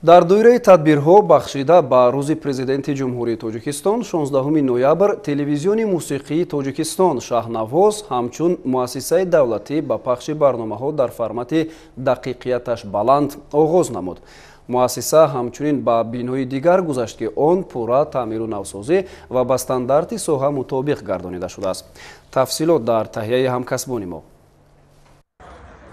Дар доираи тадбирҳо бахшида ба рӯзи Президенти Ҷумҳурии Тоҷикистон 16 ноябр телевизиони мусиқии Тоҷикистон Шаҳнавоз ҳамчун муассисаи давлатӣ ба пахши барномаҳо дар формати дақиқияташ баланд оғоз намуд. Муассиса ҳамчунин ба бинои дигар гузашт, ки он пурра таъмиру навсозӣ ва ба стандарти соҳа мутобиқ гардонида шудааст. Тафсилот дар таҳияи ҳамкасбони мо.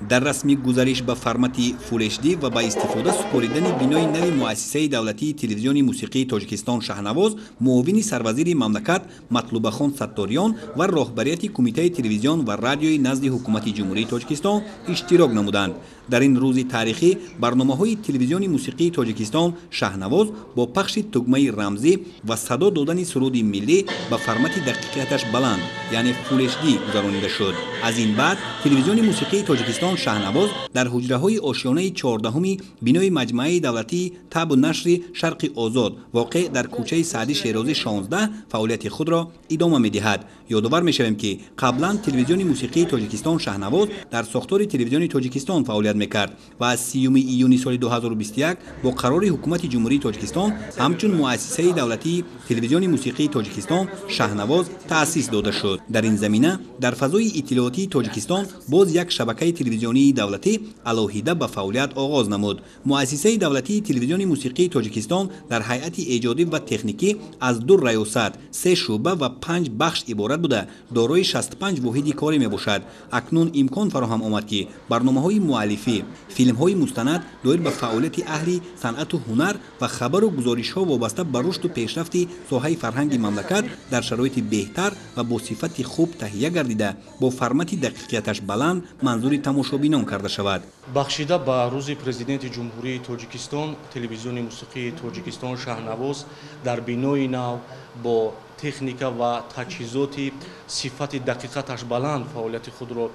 Дар расми гузариш ба формати Full HD ва ба истифода супоридани бинои нави муассисаи давлатии телевизиони мусиқии Тоҷикистон Шаҳнавоз муовини сарвазири мамлакат Матлубахон Сатториён ва роҳбарияти Кумитаи телевизион ва радиои назди Ҳукумати Ҷумҳурии Тоҷикистон иштирок намуданд. Дар ин рӯзи таърихӣ барномаҳои телевизиони мусиқии Тоҷикистон Шаҳнавоз бо пахши тугмаи рамзӣ ва садо додани суруди миллӣ ба формати дақиқияташ баланд, яъне Full HD гузаронида шуд. Аз ин баъд телевизиони мусиқии Тоҷикистон Шаҳнавоз дар ҳуҷраҳои ошёнаи 14-уми бинои маҷмӯаи давлатии табу нашри Шарқи Озод воқеъ дар кӯчаи Саъди Шерозӣ 16 фаъолияти худро идома медиҳад. Ёдовар мешавем, ки қаблан телевизиони мусиқии Тоҷикистон Шаҳнавоз дар сохтори телевизиони Тоҷикистон фаъолият мекард ва аз 30 июни соли 2021 бо қарори Ҳукумати Ҷумҳурии Тоҷикистон ҳамчун муассисаи давлатии телевизиони мусиқии Тоҷикистон Шаҳнавоз таъсис дода шуд. Дар ин замина дар фазои иттилоотии Тоҷикистон боз як шабакаи телевизионии давлатӣ алоҳида ба фаъолият оғоз намуд. Муассисаи давлатии телевизиони мусиқии Тоҷикистон дар ҳайати эҷодӣ ва техникӣ аз 2 раёсат, 3 шӯъба ва 5 бахш иборат буда, дорои 65 воҳиди корӣ мебошад. Акнун имкон фароҳам омад, ки барномаҳои муаллифӣ, филмҳои мустанад доир ба фаъолияти аҳли санъату ҳунар ва хабару гузоришҳо вобаста ба рушду пешрафти соҳаи фарҳанги мамлакат дар шароити беҳтар ва бо сифати хуб таҳия гардида, бо формати дақиқияташ баланд манзури тамошобинон карда шавад. Бахшида ба рӯзи Президенти Ҷумҳурии Тоҷикистон телевизиони мусиқии Тоҷикистон Шаҳнавоз дар бинои нав бо техника ва таҷҳизоти сифати дақиқаташ баланд фаъолияти худро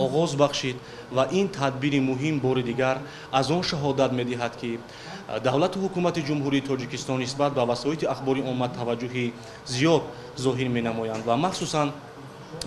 оғоз бахшид ва ин тадбири муҳим бори дигар аз он шаҳодат медиҳад, ки давлату ҳукумати Ҷумҳурии Тоҷикистон нисбат ба васоити ахбори омма таваҷҷӯҳи зиёд зоҳир менамоянд ва махсусан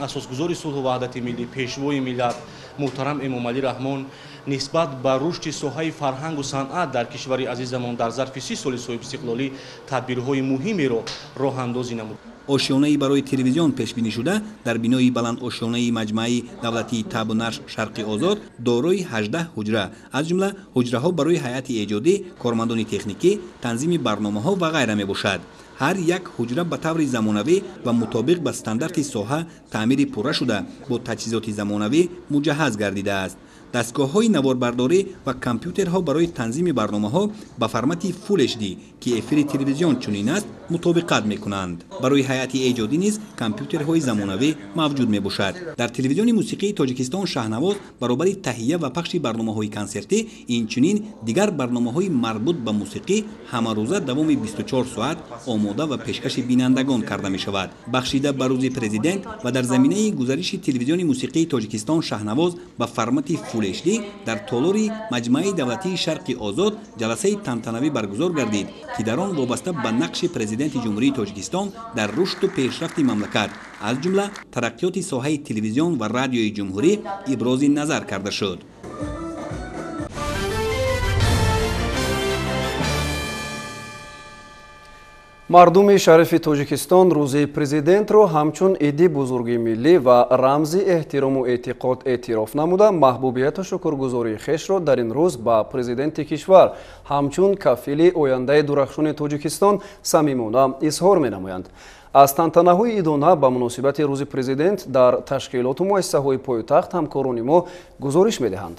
асосгузори сулҳу ваҳдати миллӣ, пешвои миллат муҳтарам Эмомалӣ Раҳмон нисбат ба рушди соҳаи фарҳангу санъат дар кишвари азизамон дар зарфи 30 соли соҳибистиқлолӣ тадбирҳои муҳимеро роҳандозӣ намуд. Ошёнаи барои телевизион пешбинӣ шуда дар бинои баландошёнаи маҷмӯаи давлатии табу нашр Шарқи Озод дорои 18 ҳуҷра, аз ҷумла ҳуҷраҳо барои ҳайати эҷодӣ, кормандони техникӣ, танзими барномаҳо ва ғайра мебошад. Ҳар як ҳуҷра ба таври замонавӣ ва мутобиқ ба стандарти соҳа таъмири пурра шуда, бо таҷҳизоти замонавӣ муҷаҳҳаз гардидааст. Дастгоҳҳои наворбардорӣ ва компютерҳо барои танзими барномаҳо ба формати Full HD, ки эфири телевизион чунин аст, мутобиқат мекунанд. Барои ҳайати эҷодӣ низ компютерҳои замонавӣ мавҷуд мебошад. Дар телевизиони мусиқии Тоҷикистон Шаҳнавоз баробари таҳия ва пахши барномаҳои консертӣ, инчунин дигар барномаҳои марбут ба мусиқӣ ҳамарӯза давоми 24 соат омода ва пешкаши бинандагон карда мешавад. Бахшида ба рӯзи Президент ва дар заминаи гузариши телевизиони мусиқии Тоҷикистон Шаҳнавоз ба формати Full HD дар толори маҷмӯаи давлатии Шарқи Озод ҷаласаи тантанавӣ баргузор гардид, ки дар он вобаста ба нақши Президенти Ҷумҳурии Тоҷикистон дар рушду пешрафти мамлакат, аз ҷумла тараққиёти соҳаи телевизион ва радиои ҷумҳурӣ ибрози назар карда шуд. Мардуми шарифи Тоҷикистон рӯзи Президентро ҳамчун иди бузурги миллӣ ва рамзи эҳтирому эътиқод эътироф намуда, маҳбубияту шукргузории хешро дар ин рӯз ба президенти кишвар ҳамчун кафили ояндаи дурахшони Тоҷикистон самимона изҳор менамоянд. Аз тантанаҳои идона ба муносибати рӯзи Президент дар ташкилоту муассисаҳои пойтахт ҳамкорони мо гузориш медиҳанд.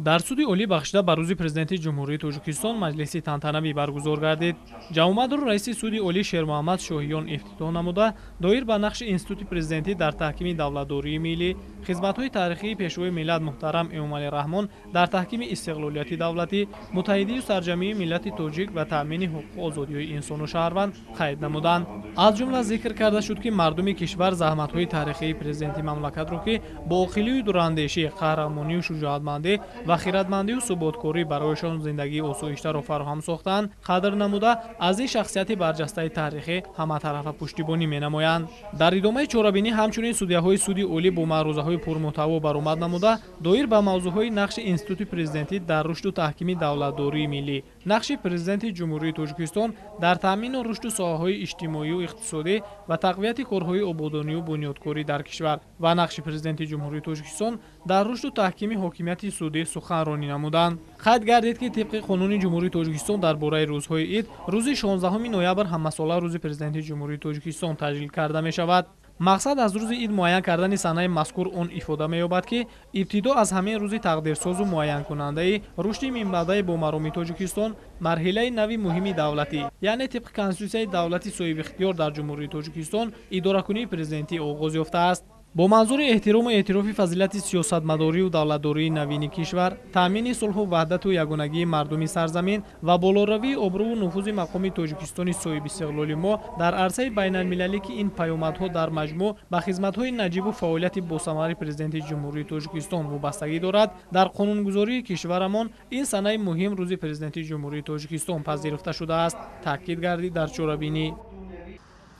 Дар суди олӣ бахшида ба рӯзи Президенти Ҷумҳурии Тоҷикистон маҷлиси тантанавӣ баргузор гардид. Ҷамъомадро раиси суди олӣ Шермуҳаммад Шоҳиён ифтитоҳ намуда, доир ба нақши институти президентӣ дар таҳкими давлатдории миллӣ, хизматҳои таърихии пешвои миллат муҳтарам Эмомалӣ Раҳмон дар таҳкими истиқлолияти давлатӣ, муттаҳидию сарҷамъии миллати тоҷик ва таъмини ҳуқуқу озодиҳои инсону шаҳрванд қайд намуданд. Аз ҷумла зикр карда шуд, ки мардуми кишвар заҳматҳои таърихии президенти мамлакатро, ки бо оқилию дурандешӣ, қаҳрамонию шуҷоатмандӣ ва хиратмандию суботкорӣ барояшон зиндагии осоиштаро фароҳам сохтаанд, қадр намуда, аз ин шахсияти барҷастаи таърихӣ ҳаматарафа пуштибонӣ менамоянд. Дар идомаи чорабинӣ ҳамчунин судяҳои суди олӣ бо маърузаҳои пурмуҳтаво баромад намуда, доир ба мавзӯъҳои нақши институти президентӣ дар рушду таҳкими давлатдории миллӣ, нақши президенти Ҷумҳурии Тоҷикистон дар таъмину рушду соҳаҳои иҷтимоию иқтисодӣ ва тақвияти корҳои ободонию бунёдкорӣ дар кишвар ва нақши президенти Ҷумҳурии Тоҷикистон дар рушду таҳкими ҳокимияти судӣ суханронӣ намуданд. Қайд гардид, ки тибқи қонуни Ҷумҳурии Тоҷикистон дар бораи рӯзҳои ид, рӯзи 16 ноябр ҳамасола рӯзи президенти Ҷумҳурии Тоҷикистон таҷлил карда мешавад. Мақсад аз рӯзи ид муайян кардани санаи мазкур он ифода меёбад, ки ибтидо аз ҳамин рӯзи тақдирсозу муайянкунандаи рушди минбаъдаи бомароми Тоҷикистон марҳилаи нави муҳими давлатӣ, яъне тибқи Конститутсияи давлати соҳибихтиёр дар Ҷумҳурии Тоҷикистон идоракунии президентӣ оғоз ёфтааст. Бо манзури эҳтирому эътирофи фазилати сиёсатмадорию давлатдории навини кишвар, таъмини сулҳу ваҳдату ягонагии мардуми сарзамин ва болоравии обрӯву нуфузи мақоми Тоҷикистони соҳибистиқлоли мо дар арсаи байналмилалӣ, ки ин паёмадҳо дар маҷмӯъ ба хизматҳои наҷибу фаъолияти босамари президенти Ҷумҳурии Тоҷикистон вобастагӣ дорад, дар қонунгузории кишварамон ин санаи муҳим рӯзи президенти Ҷумҳурии Тоҷикистон пазируфта шудааст, таъкид гардид дар чорабинӣ.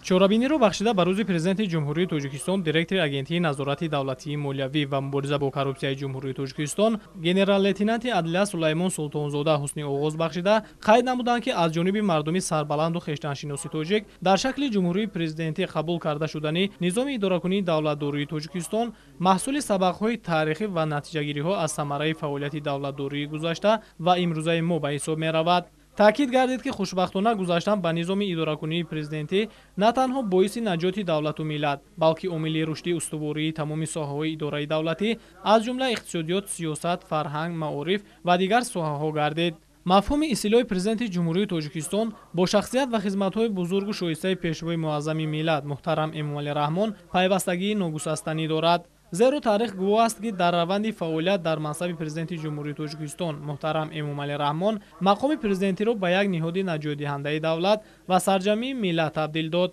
Чорабиниро бахшида ба рӯзи президенти Ҷумҳурии Тоҷикистон директори Агентии назорати давлатии молиявӣ ва мубориза бо коррупсияи Ҷумҳурии Тоҷикистон генерал-лейтенанти адлия Сулаймон Султонзода ҳусни оғоз бахшида, қайд намуданд, ки аз ҷониби мардуми сарбаланду хештаншиноси тоҷик дар шакли ҷумҳурии президентӣ қабул карда шудани низоми идоракунии давлатдории Тоҷикистон маҳсули сабақҳои таърихӣ ва натиҷагириҳо аз самараи фаъолияти давлатдории гузашта ва имрӯзаи мо ба ҳисоб меравад. Таъкид гардид, ки хушбахтона гузаштан ба низоми идоракунии президентӣ на танҳо боиси наҷоти давлату миллат, балки омили рушди устувории тамоми соҳаҳои идораи давлатӣ, аз ҷумла иқтисодиёт, сиёсат, фарҳанг, маориф ва дигар соҳаҳо гардид. Мафҳуми истилоҳи президенти Ҷумҳурии Тоҷикистон бо шахсият ва хизматҳои бузургу шоистаи пешвои муаззами миллат муҳтарам Эмомалӣ Раҳмон пайвастагии ногусастанӣ дорад. Зеро таърих гувоҳ аст, ки дар раванди фаъолият дар мансаби президенти Ҷумҳурии Тоҷикистон муҳтарам Эмомалӣ Раҳмон мақоми президентиро ба як ниҳоди наҷотдиҳандаи давлат ва сарҷамъии миллат табдил дод.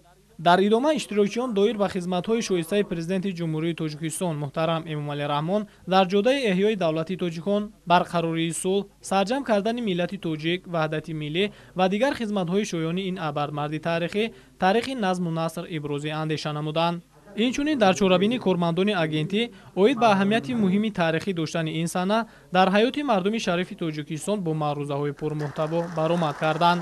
Дар идома иштирокчиён доир ба хизматҳои шоистаи президенти Ҷумҳурии Тоҷикистон муҳтарам Эмомалӣ Раҳмон дар ҷодаи эҳёи давлати тоҷикон, барқарории сулҳ, сарҷамъ кардани миллати тоҷик, ваҳдати миллӣ ва дигар хизматҳои шоёни ин абармарди таърихӣ, таърихи назму наср ибрози андеша намуданд. Инчунин дар чорабинӣ кормандони агентӣ оид ба аҳамияти муҳими таърихӣ доштани ин сана дар ҳаёти мардуми шарифи Тоҷикистон бо маърузаҳои пурмуҳтаво баромад карданд.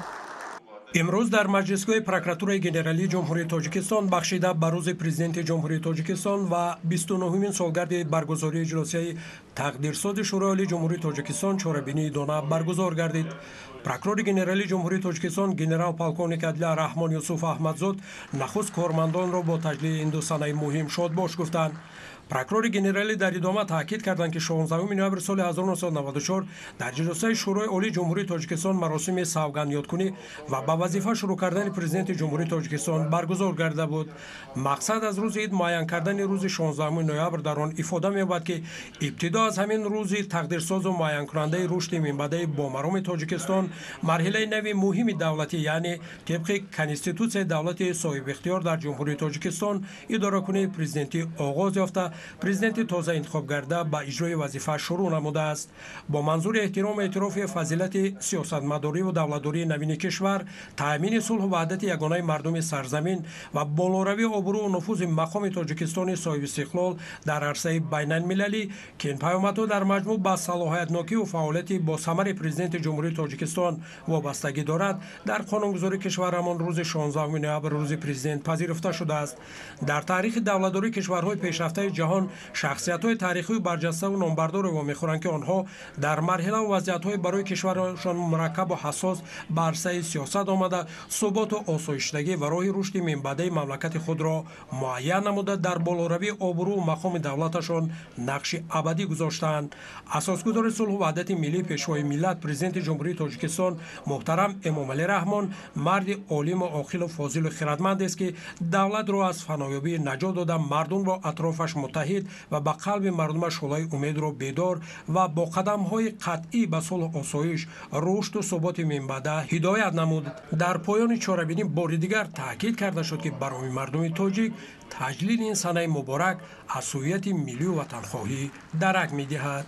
Имрӯз дар маҷлисгоҳи прокуратураи генералии Ҷумҳурии Тоҷикистон бахшида ба рӯзи президенти Ҷумҳурии Тоҷикистон ва 29-умин солгарди баргузории иҷлосияи тақдирсози Шӯрои Олии Ҷумҳурии Тоҷикистон чорабинии дона баргузор гардид. Прокурори генералии Ҷумҳурии Тоҷикистон генерал-полковник адлия Раҳмон Юсуф Аҳмадзод нахуст кормандонро бо таҷлили ин ду санаи муҳим шодбош гуфтанд. Прокурори генералӣ дар идома таъкид карданд, ки 16 ноябри соли 1994 дар ҷаласаи Шӯрои Олии Ҷумҳурии Тоҷикистон маросими савгандёдкунӣ ва ба вазифа шурӯъ кардани президенти Ҷумҳурии Тоҷикистон баргузор гарда буд. Мақсад аз рӯзи ид муайян кардани рӯзи 16 ноябр дар он ифода меёбад, ки ибтидо аз ҳамин рӯзи тақдирсозу муайянкунандаи рушди минбаъдаи бомароми Тоҷикистон марҳилаи нави муҳими давлатӣ, яъне тибқи Конститутсияи давлати соҳибихтиёр дар Ҷумҳурии Тоҷикистон идоракунии президентӣ оғоз ёфта, президенти тоза интихобгарда ба иҷрои вазифа шурӯъ намудааст. Бо манзури эҳтирому эътирофи фазилати сиёсатмадориву давлатдории навини кишвар, таъмини сулҳу ваҳдати ягонаи мардуми сарзамин ва болоравии обрӯву нуфузи мақоми Тоҷикистони соҳибистиқлол дар арсаи байналмилалӣ, ки ин паёмадҳо дар маҷмӯъ ба салоҳиятнокиву фаъолияти босамари президенти Ҷумҳурии Тоҷикистон вобастагӣ дорад, дар қонунгузории кишварамон рӯзи 16 ноябр рӯзи президент пазируфта шудааст. Дар таърихи давлатдории кишварҳои пешрафтаи ҷаҳон шахсиятҳои таърихию барҷаставу номбардоре вомехӯранд, ки онҳо дар марҳилаву вазъиятҳои барои кишварашон мураккабу ҳассос ба арсаи сиёсат омада, суботу осоиштагӣ ва роҳи рушди минбаъдаи мамлакати худро муайян намуда, дар болоравии обрӯву мақоми давлаташон нақши абадӣ гузоштаанд. Асосгузори сулҳу ваҳдати миллӣ, пешвои миллат, президенти Ҷумҳурии Тоҷикистон муҳтарам Эмомалӣ Раҳмон марди олиму оқилу фозилу хиратмандест, ки давлатро аз фаноёбӣ наҷот дода, мардумро атрофаш муттаҳид ва ба қалби мардумаш шӯълаи умедро бедор ва бо қадамҳои қатъӣ ба сулҳу осоиш, рушду суботи минбаъда ҳидоят намуд. Дар поёни чорабинӣ бори дигар таъкид карда шуд, ки барои мардуми тоҷик таҷлили ин санаи муборак аз ҳувияти миллию ватанхоҳӣ дарак медиҳад.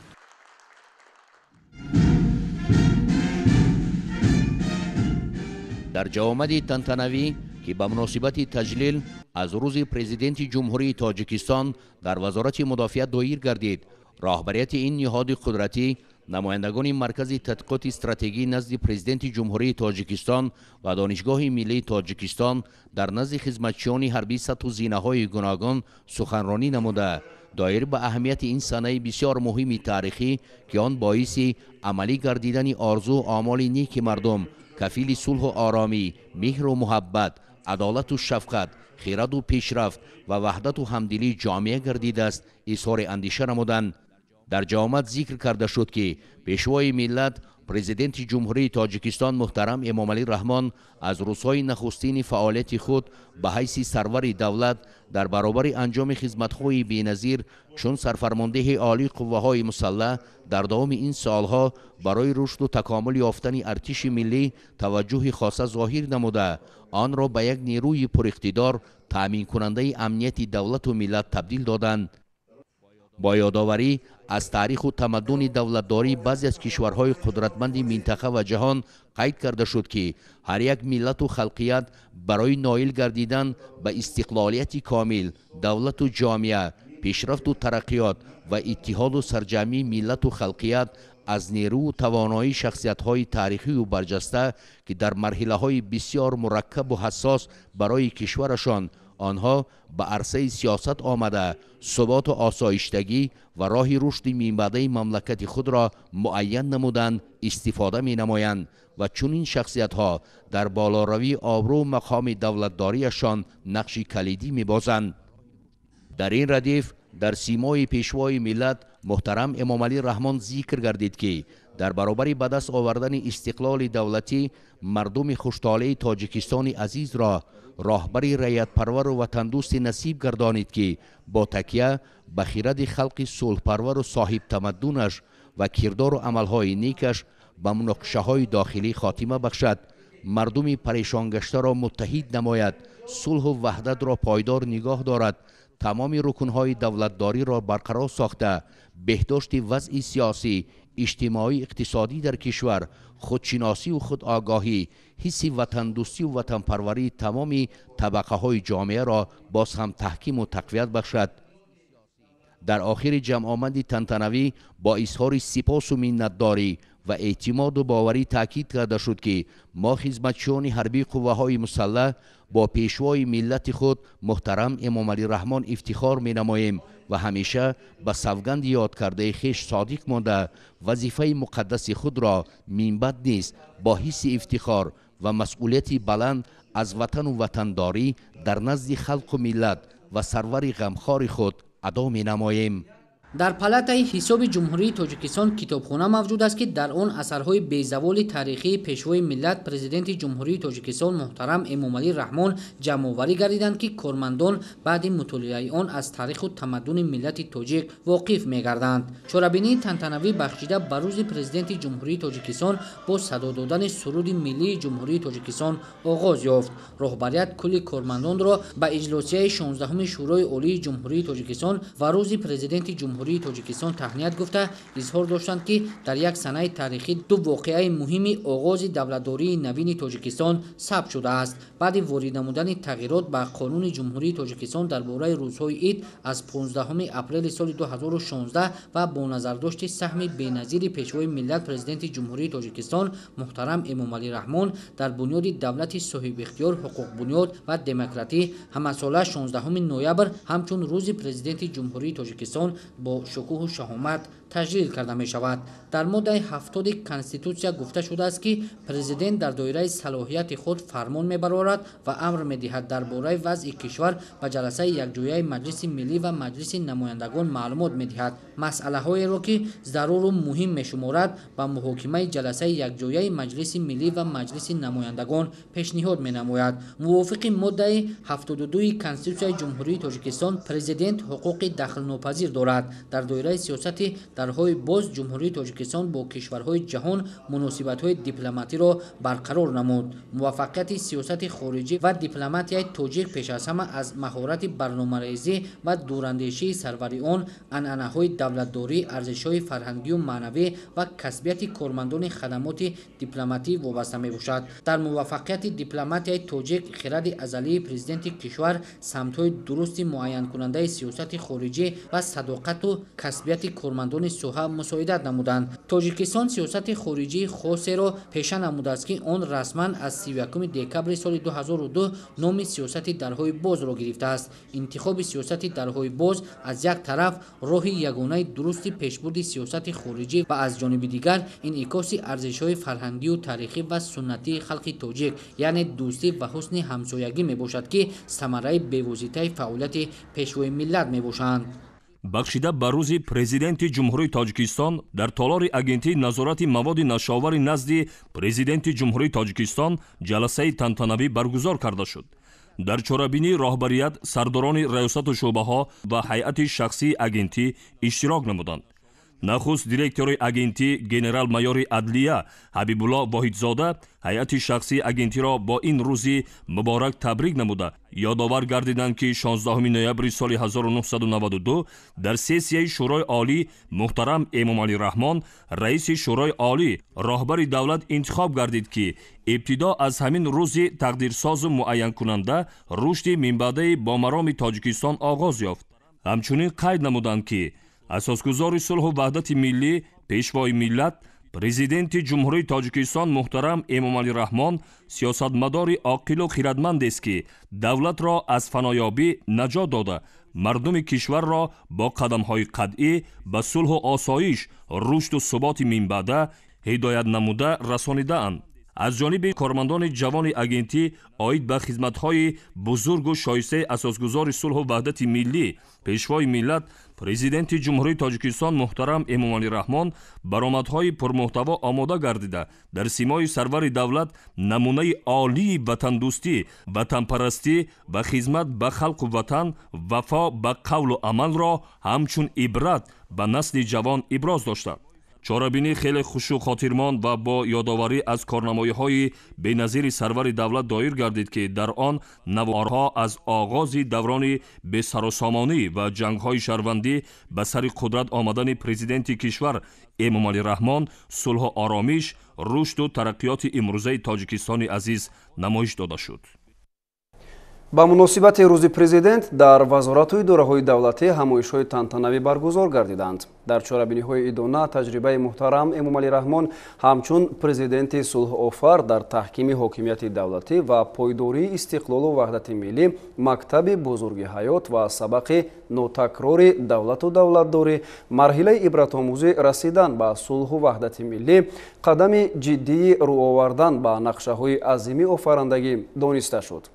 Дар ҷавомади тантанавӣ, ки ба муносибати таҷлил аз рӯзи Президенти Ҷумҳурии Тоҷикистон дар Вазорати мудофиа доир гардид, роҳбарияти ин ниҳоди қудратӣ, намояндагони Маркази тадқиқоти стратегӣ назди Президенти Ҷумҳурии Тоҷикистон ва Донишгоҳи миллии Тоҷикистон дар назди хизматчиёни ҳарбӣ сатҳу зинаҳои гуногун суханронӣ намуда, доир ба аҳамияти ин санаи бисёр муҳими таърихӣ, ки он боиси амалӣ гардидани орзу омоли неки мардум, кафили сулҳу оромӣ, меҳру муҳаббат, адолату шафқат, хираду пешрафт ва ваҳдату ҳамдилии ҷомеа гардидааст, изҳори андеша намуданд. Дар ҷавомад зикр карда шуд, ки Пешвои миллат, Президенти Ҷумҳурии Тоҷикистон муҳтарам Эмомалӣ Раҳмон аз рӯзҳои нахустини фаъолияти худ ба ҳайси сарвари давлат дар баробари анҷоми хизматҳои беназир чун сарфармондеҳи олии қувваҳои мусаллаҳ дар давоми ин солҳо барои рушду такомул ёфтани артиши миллӣ таваҷҷӯҳи хоса зоҳир намуда, онро ба як нерӯи пуриқтидор, таъминкунандаи амнияти давлату миллат табдил доданд. Бо ёдоварӣ аз таъриху тамаддуни давлатдории баъзе аз кишварҳои қудратманди минтақа ва ҷаҳон қайд карда шуд, ки ҳар як миллату халқият барои ноил гардидан ба истиқлолияти комил, давлату ҷомеа, пешрафту тараққиёт ва иттиҳоду сарҷамъии миллату халқият аз нерӯу тавоноии шахсиятҳои таърихию барҷаста, ки дар марҳилаҳои бисёр мураккабу ҳассос барои кишварашон онҳо ба арсаи сиёсат омада, суботу осоиштагӣ ва роҳи рушди минбаъдаи мамлакати худро муайян намуданд, истифода менамоянд ва чунин шахсиятҳо дар болоравии обрӯ мақоми давлатдориашон нақши калидӣ мебозанд. Дар ин радиф дар симои Пешвои миллат муҳтарам Эмомалӣ Раҳмон зикр гардид, ки дар баробари ба даст овардани истиқлоли давлатӣ мардуми хуштолеи Тоҷикистони азизро роҳбари раъиятпарвару ватандӯсти насиб гардонид, ки бо такя ба хиради халқи сулҳпарвару соҳибтамаддунаш ва кирдору амалҳои некаш ба муноқишаҳои дохилӣ хотима бахшад, мардуми парешонгаштаро муттаҳид намояд, сулҳу ваҳдатро пойдор нигоҳ дорад, тамоми рукунҳои давлатдориро барқарор сохта, беҳдошти вазъи сиёсӣ, иҷтимоӣ, иқтисодӣ дар кишвар, худшиносию худогоҳӣ, ҳисси ватандӯстию ватанпарварии тамоми табақаҳои ҷомеаро боз ҳам таҳкиму тақвият бахшад. Дар охири ҷамъомади тантанавӣ бо изҳори сипосу миннатдорӣ ва эътимоду боварӣ таъкид карда шуд, ки мо хизматчиёни ҳарбии қувваҳои мусаллаҳ бо Пешвои миллати худ муҳтарам Эмомалӣ Раҳмон ифтихор менамоем ва ҳамеша ба савганди ёдкардаи хеш содиқ монда, вазифаи муқаддаси худро минбаъд низ бо ҳисси ифтихор ва масъулияти баланд аз ватану ватандорӣ дар назди халқу миллат ва сарвари ғамхори худ адо менамоем. Дар Палатаи ҳисоби Ҷумҳурии Тоҷикистон китобхона мавҷуд аст, ки дар он асарҳои безаволи таърихии Пешвои миллат, Президенти Ҷумҳурии Тоҷикистон муҳтарам Эмомалӣ Раҳмон ҷамъоварӣ гардиданд, ки кормандон баъди мутолиаи он аз таъриху тамаддуни миллати тоҷик воқиф мегарданд. Чорабинии тантанавӣ бахшида ба рӯзи Президенти Ҷумҳурии Тоҷикистон бо садо додани суруди миллии Ҷумҳурии Тоҷикистон оғоз ёфт. Роҳбарият кулли кормандонро ба иҷлосияи 16-уми Шӯрои Олии Ҷумҳурии Тоҷикистон ва рӯзи Президенти Ҷумҳурии Тоҷикистон таҳният гуфта, изҳор доштанд, ки дар як санаи таърихӣ ду воқеаи муҳими оғози давлатдории навини Тоҷикистон сабт шудааст. Баъди ворид намудани тағйирот ба Қонуни Ҷумҳурии Тоҷикистон дар бораи рӯзҳои ид аз 15 апрели соли 2016 ва бо назардошти саҳми беназири Пешвои миллат, Президенти Ҷумҳурии Тоҷикистон муҳтарам Эмомалӣ Раҳмон дар бунёди давлати соҳибихтиёр, ҳуқуқбунёд ва демократӣ ҳамасола 16 ноябр ҳамчун рӯзи Президенти Ҷумҳурии Тоҷикистон бо шукӯҳу шаҳомат таҷлил карда мешавад. Дар моддаи 70 Конститутсия гуфта шудааст, ки президент дар доираи салоҳияти худ фармон мебарорад ва амр медиҳад, дар бораи вазъи кишвар ба ҷаласаи якҷояи Маҷлиси миллӣ ва Маҷлиси намояндагон маълумот медиҳад, масъалаҳоеро, ки заруру муҳим мешуморад, ба муҳокимаи ҷаласаи якҷояи Маҷлиси миллӣ ва Маҷлиси намояндагон пешниҳод менамояд. Мувофиқи моддаи 72 Конститутсияи Ҷумҳурии Тоҷикистон президент ҳуқуқи дахлнопазир дорад. Дар доираи сиёсати Дарҳои боз Ҷумҳурии Тоҷикистон бо кишварҳои ҷаҳон муносибатҳои дипломатиро барқарор намуд. Муваффақияти сиёсати хориҷӣ ва дипломатияи тоҷик пеш аз ҳама аз маҳорати барномарезӣ ва дурандешии сарвари он, анъанаҳои давлатдорӣ, арзишҳои фарҳангию маънавӣ ва касбияти кормандони хадамоти дипломатӣ вобаста мебошад. Дар муваффақияти дипломатияи тоҷик хиради азалии президенти кишвар, самтҳои дурусти муайянкунандаи сиёсати хориҷӣ ва садоқату касбияти кормандони соҳа мусоидат намуданд. Тоҷикистон сиёсати хориҷии хосеро пеша намудааст, ки он расман аз 31 декабри соли 2002 номи сиёсати дарҳои бозро гирифтааст. Интихоби сиёсати дарҳои боз аз як тараф роҳи ягонаи дурусти пешбурди сиёсати хориҷӣ ва аз ҷониби дигар инъикоси арзишҳои фарҳангию таърихӣ ва суннатии халқи тоҷик, яъне дӯстӣ ва ҳусни ҳамсоягӣ мебошад, ки самараи бевоситаи фаъолияти пешвои миллат мебошанд. Бахшида ба рӯзи Президенти Ҷумҳурии Тоҷикистон дар толори Агентии назорати маводи нашъаовари назди Президенти Ҷумҳурии Тоҷикистон ҷаласаи тантанавӣ баргузор карда шуд. Дар чорабинии роҳбарият сардорони раёсату шӯъбаҳо ва ҳайати шахсии агентӣ иштирок намуданд. Нахуст директори агентӣ генерал-майори адлия Ҳабибулло Воҳидзода ҳайати шахсии агентиро бо ин рӯзи муборак табрик намуда, ёдовар гардиданд, ки 16 ноябри соли 1992 дар сессияи Шӯрои Олӣ муҳтарам Эмомалӣ Раҳмон раиси Шӯрои Олӣ, роҳбари давлат интихоб гардид, ки ибтидо аз ҳамин рӯзи тақдирсозу муайянкунанда рушди минбаъдаи бомароми Тоҷикистон оғоз ёфт. Ҳамчунин қайд намуданд, ки асосгузори сулҳу ваҳдати миллӣ, пешвои миллат, Президенти Ҷумҳурии Тоҷикистон муҳтарам Эмомалӣ Раҳмон сиёсатмадори оқилу хирадмандест, ки давлатро аз фаноёбӣ наҷот дода, мардуми кишварро бо қадамҳои қатъӣ ба сулҳу осоиш, рушду суботи минбаъда ҳидоят намуда расонидаанд. Аз ҷониби кормандони ҷавони агентӣ оид ба хизматҳои бузургу шоистаи асосгузори сулҳу ваҳдати миллӣ, пешвои миллат, Президенти Ҷумҳурии Тоҷикистон муҳтарам Эмомалӣ Раҳмон баромадҳои пурмуҳтаво омода гардида, дар симои сарвари давлат намунаи олии ватандӯстӣ, ватанпарастӣ ва хизмат ба халқу ватан, вафо ба қавлу амалро ҳамчун ибрат ба насли ҷавон иброз доштанд. Чорабинӣ хеле хушу хотирмон ва бо ёдоварӣ аз корнамоиҳои беназири сарвари давлат доир гардид, ки дар он наворҳо аз оғози даврони бесарусомонӣ ва ҷангҳои шаҳрвандӣ ба сари қудрат омадани президенти кишвар Эмомалӣ Раҳмон, сулҳу оромиш, рушду тараққиёти имрӯзаи Тоҷикистони азиз намоиш дода шуд. Ба муносибати рӯзи президент дар вазорату идораҳои давлатӣ ҳамоишҳои тантанавӣ баргузор гардиданд. Дар чорабиниҳои идона таҷрибаи муҳтарам Эмомалӣ Раҳмон ҳамчун президенти сулҳофар дар таҳкими ҳокимияти давлатӣ ва пойдории истиқлолу ваҳдати миллӣ, мактаби бузурги ҳаёт ва сабақи нотакрори давлату давлатдорӣ, марҳилаи ибратомӯзӣ расидан ба сулҳу ваҳдати миллӣ, қадами ҷиддии рӯовардан ба нақшаҳои азими офарандагӣ дониста шуд.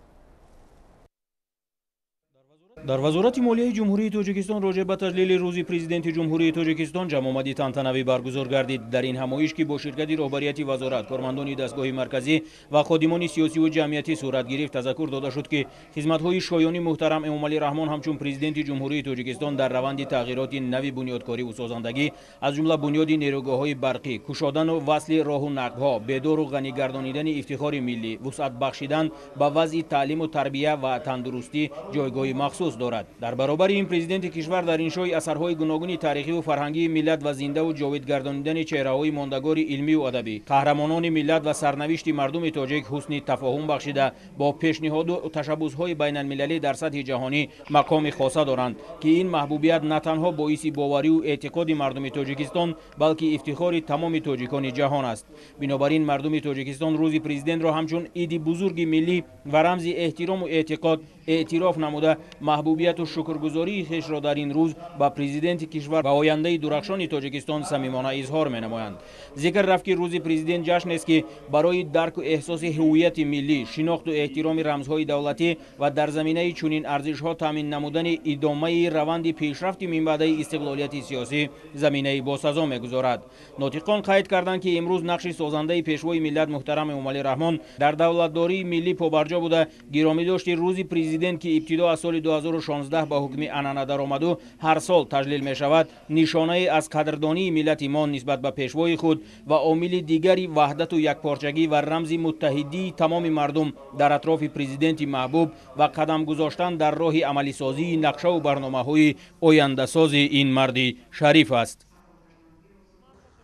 Дар Вазорати молияи Ҷумҳурии Тоҷикистон роҷеъ ба таҷлили рӯзи Президенти Ҷумҳурии Тоҷикистон ҷамъомади тантанавӣ баргузор гардид. Дар ин ҳамоиш, ки бо ширкати роҳбарияти вазорат, кормандони дастгоҳи марказӣ ва ходимони сиёсиву ҷамъиятӣ сурат гирифт, тазаккур дода шуд, ки хизматҳои шоёни муҳтарам Эмомалӣ Раҳмон ҳамчун Президенти Ҷумҳурии Тоҷикистон дар раванди тағйироти нави бунёдкориву созандагӣ, аз ҷумла бунёди нерӯгоҳҳои барқӣ, кушодану васли роҳу нақбҳо, бедору ғанигардонидани ифтихори миллӣ, вусъат бахшидан ба вазъи таълиму тарбия ва тандурустӣ ҷойгоҳи махсус дорад. Дар баробари ин президенти кишвар дар иншои асарҳои гуногуни таърихиву фарҳангии миллат ва зиндаву ҷовид гардонидани чеҳраҳои мондагори илмию адабӣ, қаҳрамонони миллат ва сарнавишти мардуми тоҷик ҳусни тафоҳум бахшида, бо пешниҳоду ташаббусҳои байналмилалӣ дар сатҳи ҷаҳонӣ мақоми хоса доранд, ки ин маҳбубият на танҳо боиси бовариву эътиқоди мардуми Тоҷикистон, балки ифтихори тамоми тоҷикони ҷаҳон аст. Бинобар ин мардуми Тоҷикистон рӯзи президентро ҳамчун иди бузурги миллӣ ва рамзи эҳтирому эътиқод эътироф намуда, маҳбубияту шукргузории хешро дар ин рӯз ба президенти кишвар ва ояндаи дурахшони Тоҷикистон самимона изҳор менамоянд. Зикр рафт, ки рӯзи президент ҷашнест, ки барои дарку эҳсоси ҳуввияти миллӣ, шинохту эҳтироми рамзҳои давлатӣ ва дар заминаи чунин арзишҳо таъмин намудани идомаи раванди пешрафти минбаъдаи истиқлолияти сиёсӣ заминаи босазо мегузорад. Нотиқон қайд карданд, ки имрӯз нақши созандаи пешвои миллат муҳтарам Эмомалӣ Раҳмон дар давлатдории миллӣ побарҷо буда, гиромӣ дошти рӯзи президент, ки ибтидо аз соли 2016 ба ҳукми анъана даромаду ҳар сол таҷлил мешавад, нишонае аз қадрдонии миллати мо нисбат ба пешвои худ ва омили дигари ваҳдату якпорчагӣ ва рамзи муттаҳидии тамоми мардум дар атрофи президенти маҳбуб ва қадам гузоштан дар роҳи амалисозии нақшаву барномаҳои ояндасози ин марди шариф аст.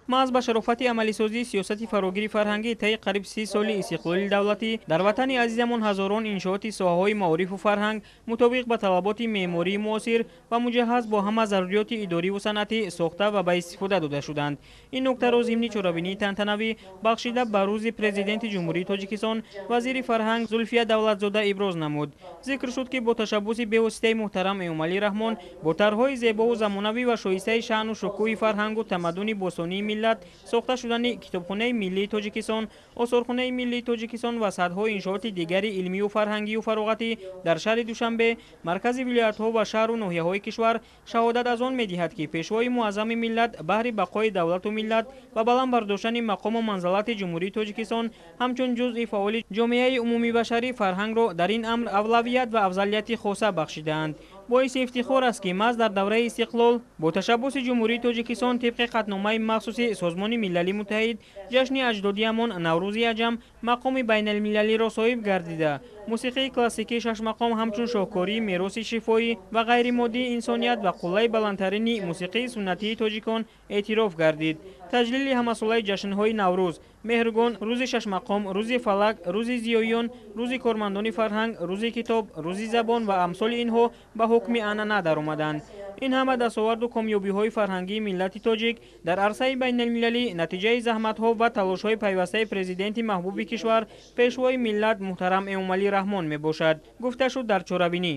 Маҳз ба шарофати амалисозии сиёсати фарогири фарҳангӣ таи қариб 30 соли истиқлоли давлатӣ дар ватани азизамон ҳазорон иншооти соҳаҳои маорифу фарҳанг мутобиқ ба талаботи меъмории муосир ва муҷаҳҳаз бо ҳама заруриёти идориву санъатӣ сохта ва ба истифода дода шуданд. Ин нуктаро зимни чорабинии тантанавӣ бахшида ба рӯзи президенти Ҷумҳурии Тоҷикистон вазири фарҳанг Зулфия Давлатзода иброз намуд. Зикр шуд, ки бо ташаббуси бевоситаи муҳтарам Эмомалӣ Раҳмон бо тарҳҳои зебову замонавӣ ва шоистаи шаъну шукӯҳи фарҳангу тамаддуни бостонии миллат сохта шудани Китобхонаи миллии Тоҷикистон, Осорхонаи миллии Тоҷикистон ва садҳо иншооти дигари илмию фарҳангию фароғатӣ дар шаҳри Душанбе, маркази вилоятҳо ва шаҳру ноҳияҳои кишвар шаҳодат аз он медиҳад, ки пешвои муаззами миллат баҳри бақои давлату миллат ва баланд бардоштани мақому манзалати Ҷумҳурии Тоҷикистон ҳамчун ҷузъи фаъоли ҷомеаи умумибашарӣ фарҳангро дар ин амр авлавият ва афзалияти хоса бахшидаанд. Боиси ифтихор аст, ки маҳз дар давраи истиқлол бо ташаббуси Ҷумҳурии Тоҷикистон тибқи қатъномаи махсуси Созмони Милали Муттаҳид ҷашни аҷдодиамон Наврӯзи аҷам мақоми байналмилалиро соҳиб гардида, мусиқии классикии шашмақом ҳамчун шоҳкории мероси шифоӣ ва ғайримоддии инсоният ва қуллаи баландтарини мусиқии суннатии тоҷикон эътироф гардид. Таҷлили ҳамасолаи ҷашнҳои Наврӯз, Меҳргон, рӯзи шашмақом, рӯзи фалак, рӯзи зиёиён, рӯзи кормандони фарҳанг, рӯзи китоб, рӯзи забон ва амсоли инҳо ба ҳукми анъана даромаданд. Ин ҳама дастоварду комёбиҳои фарҳангии миллати тоҷик дар арсаи байналмилалӣ натиҷаи заҳматҳо ва талошҳои пайвастаи президенти маҳбуби кишвар, пешвои миллат муҳтарам Эмомалӣ Раҳмон мебошад, гуфта шуд дар чорабинӣ.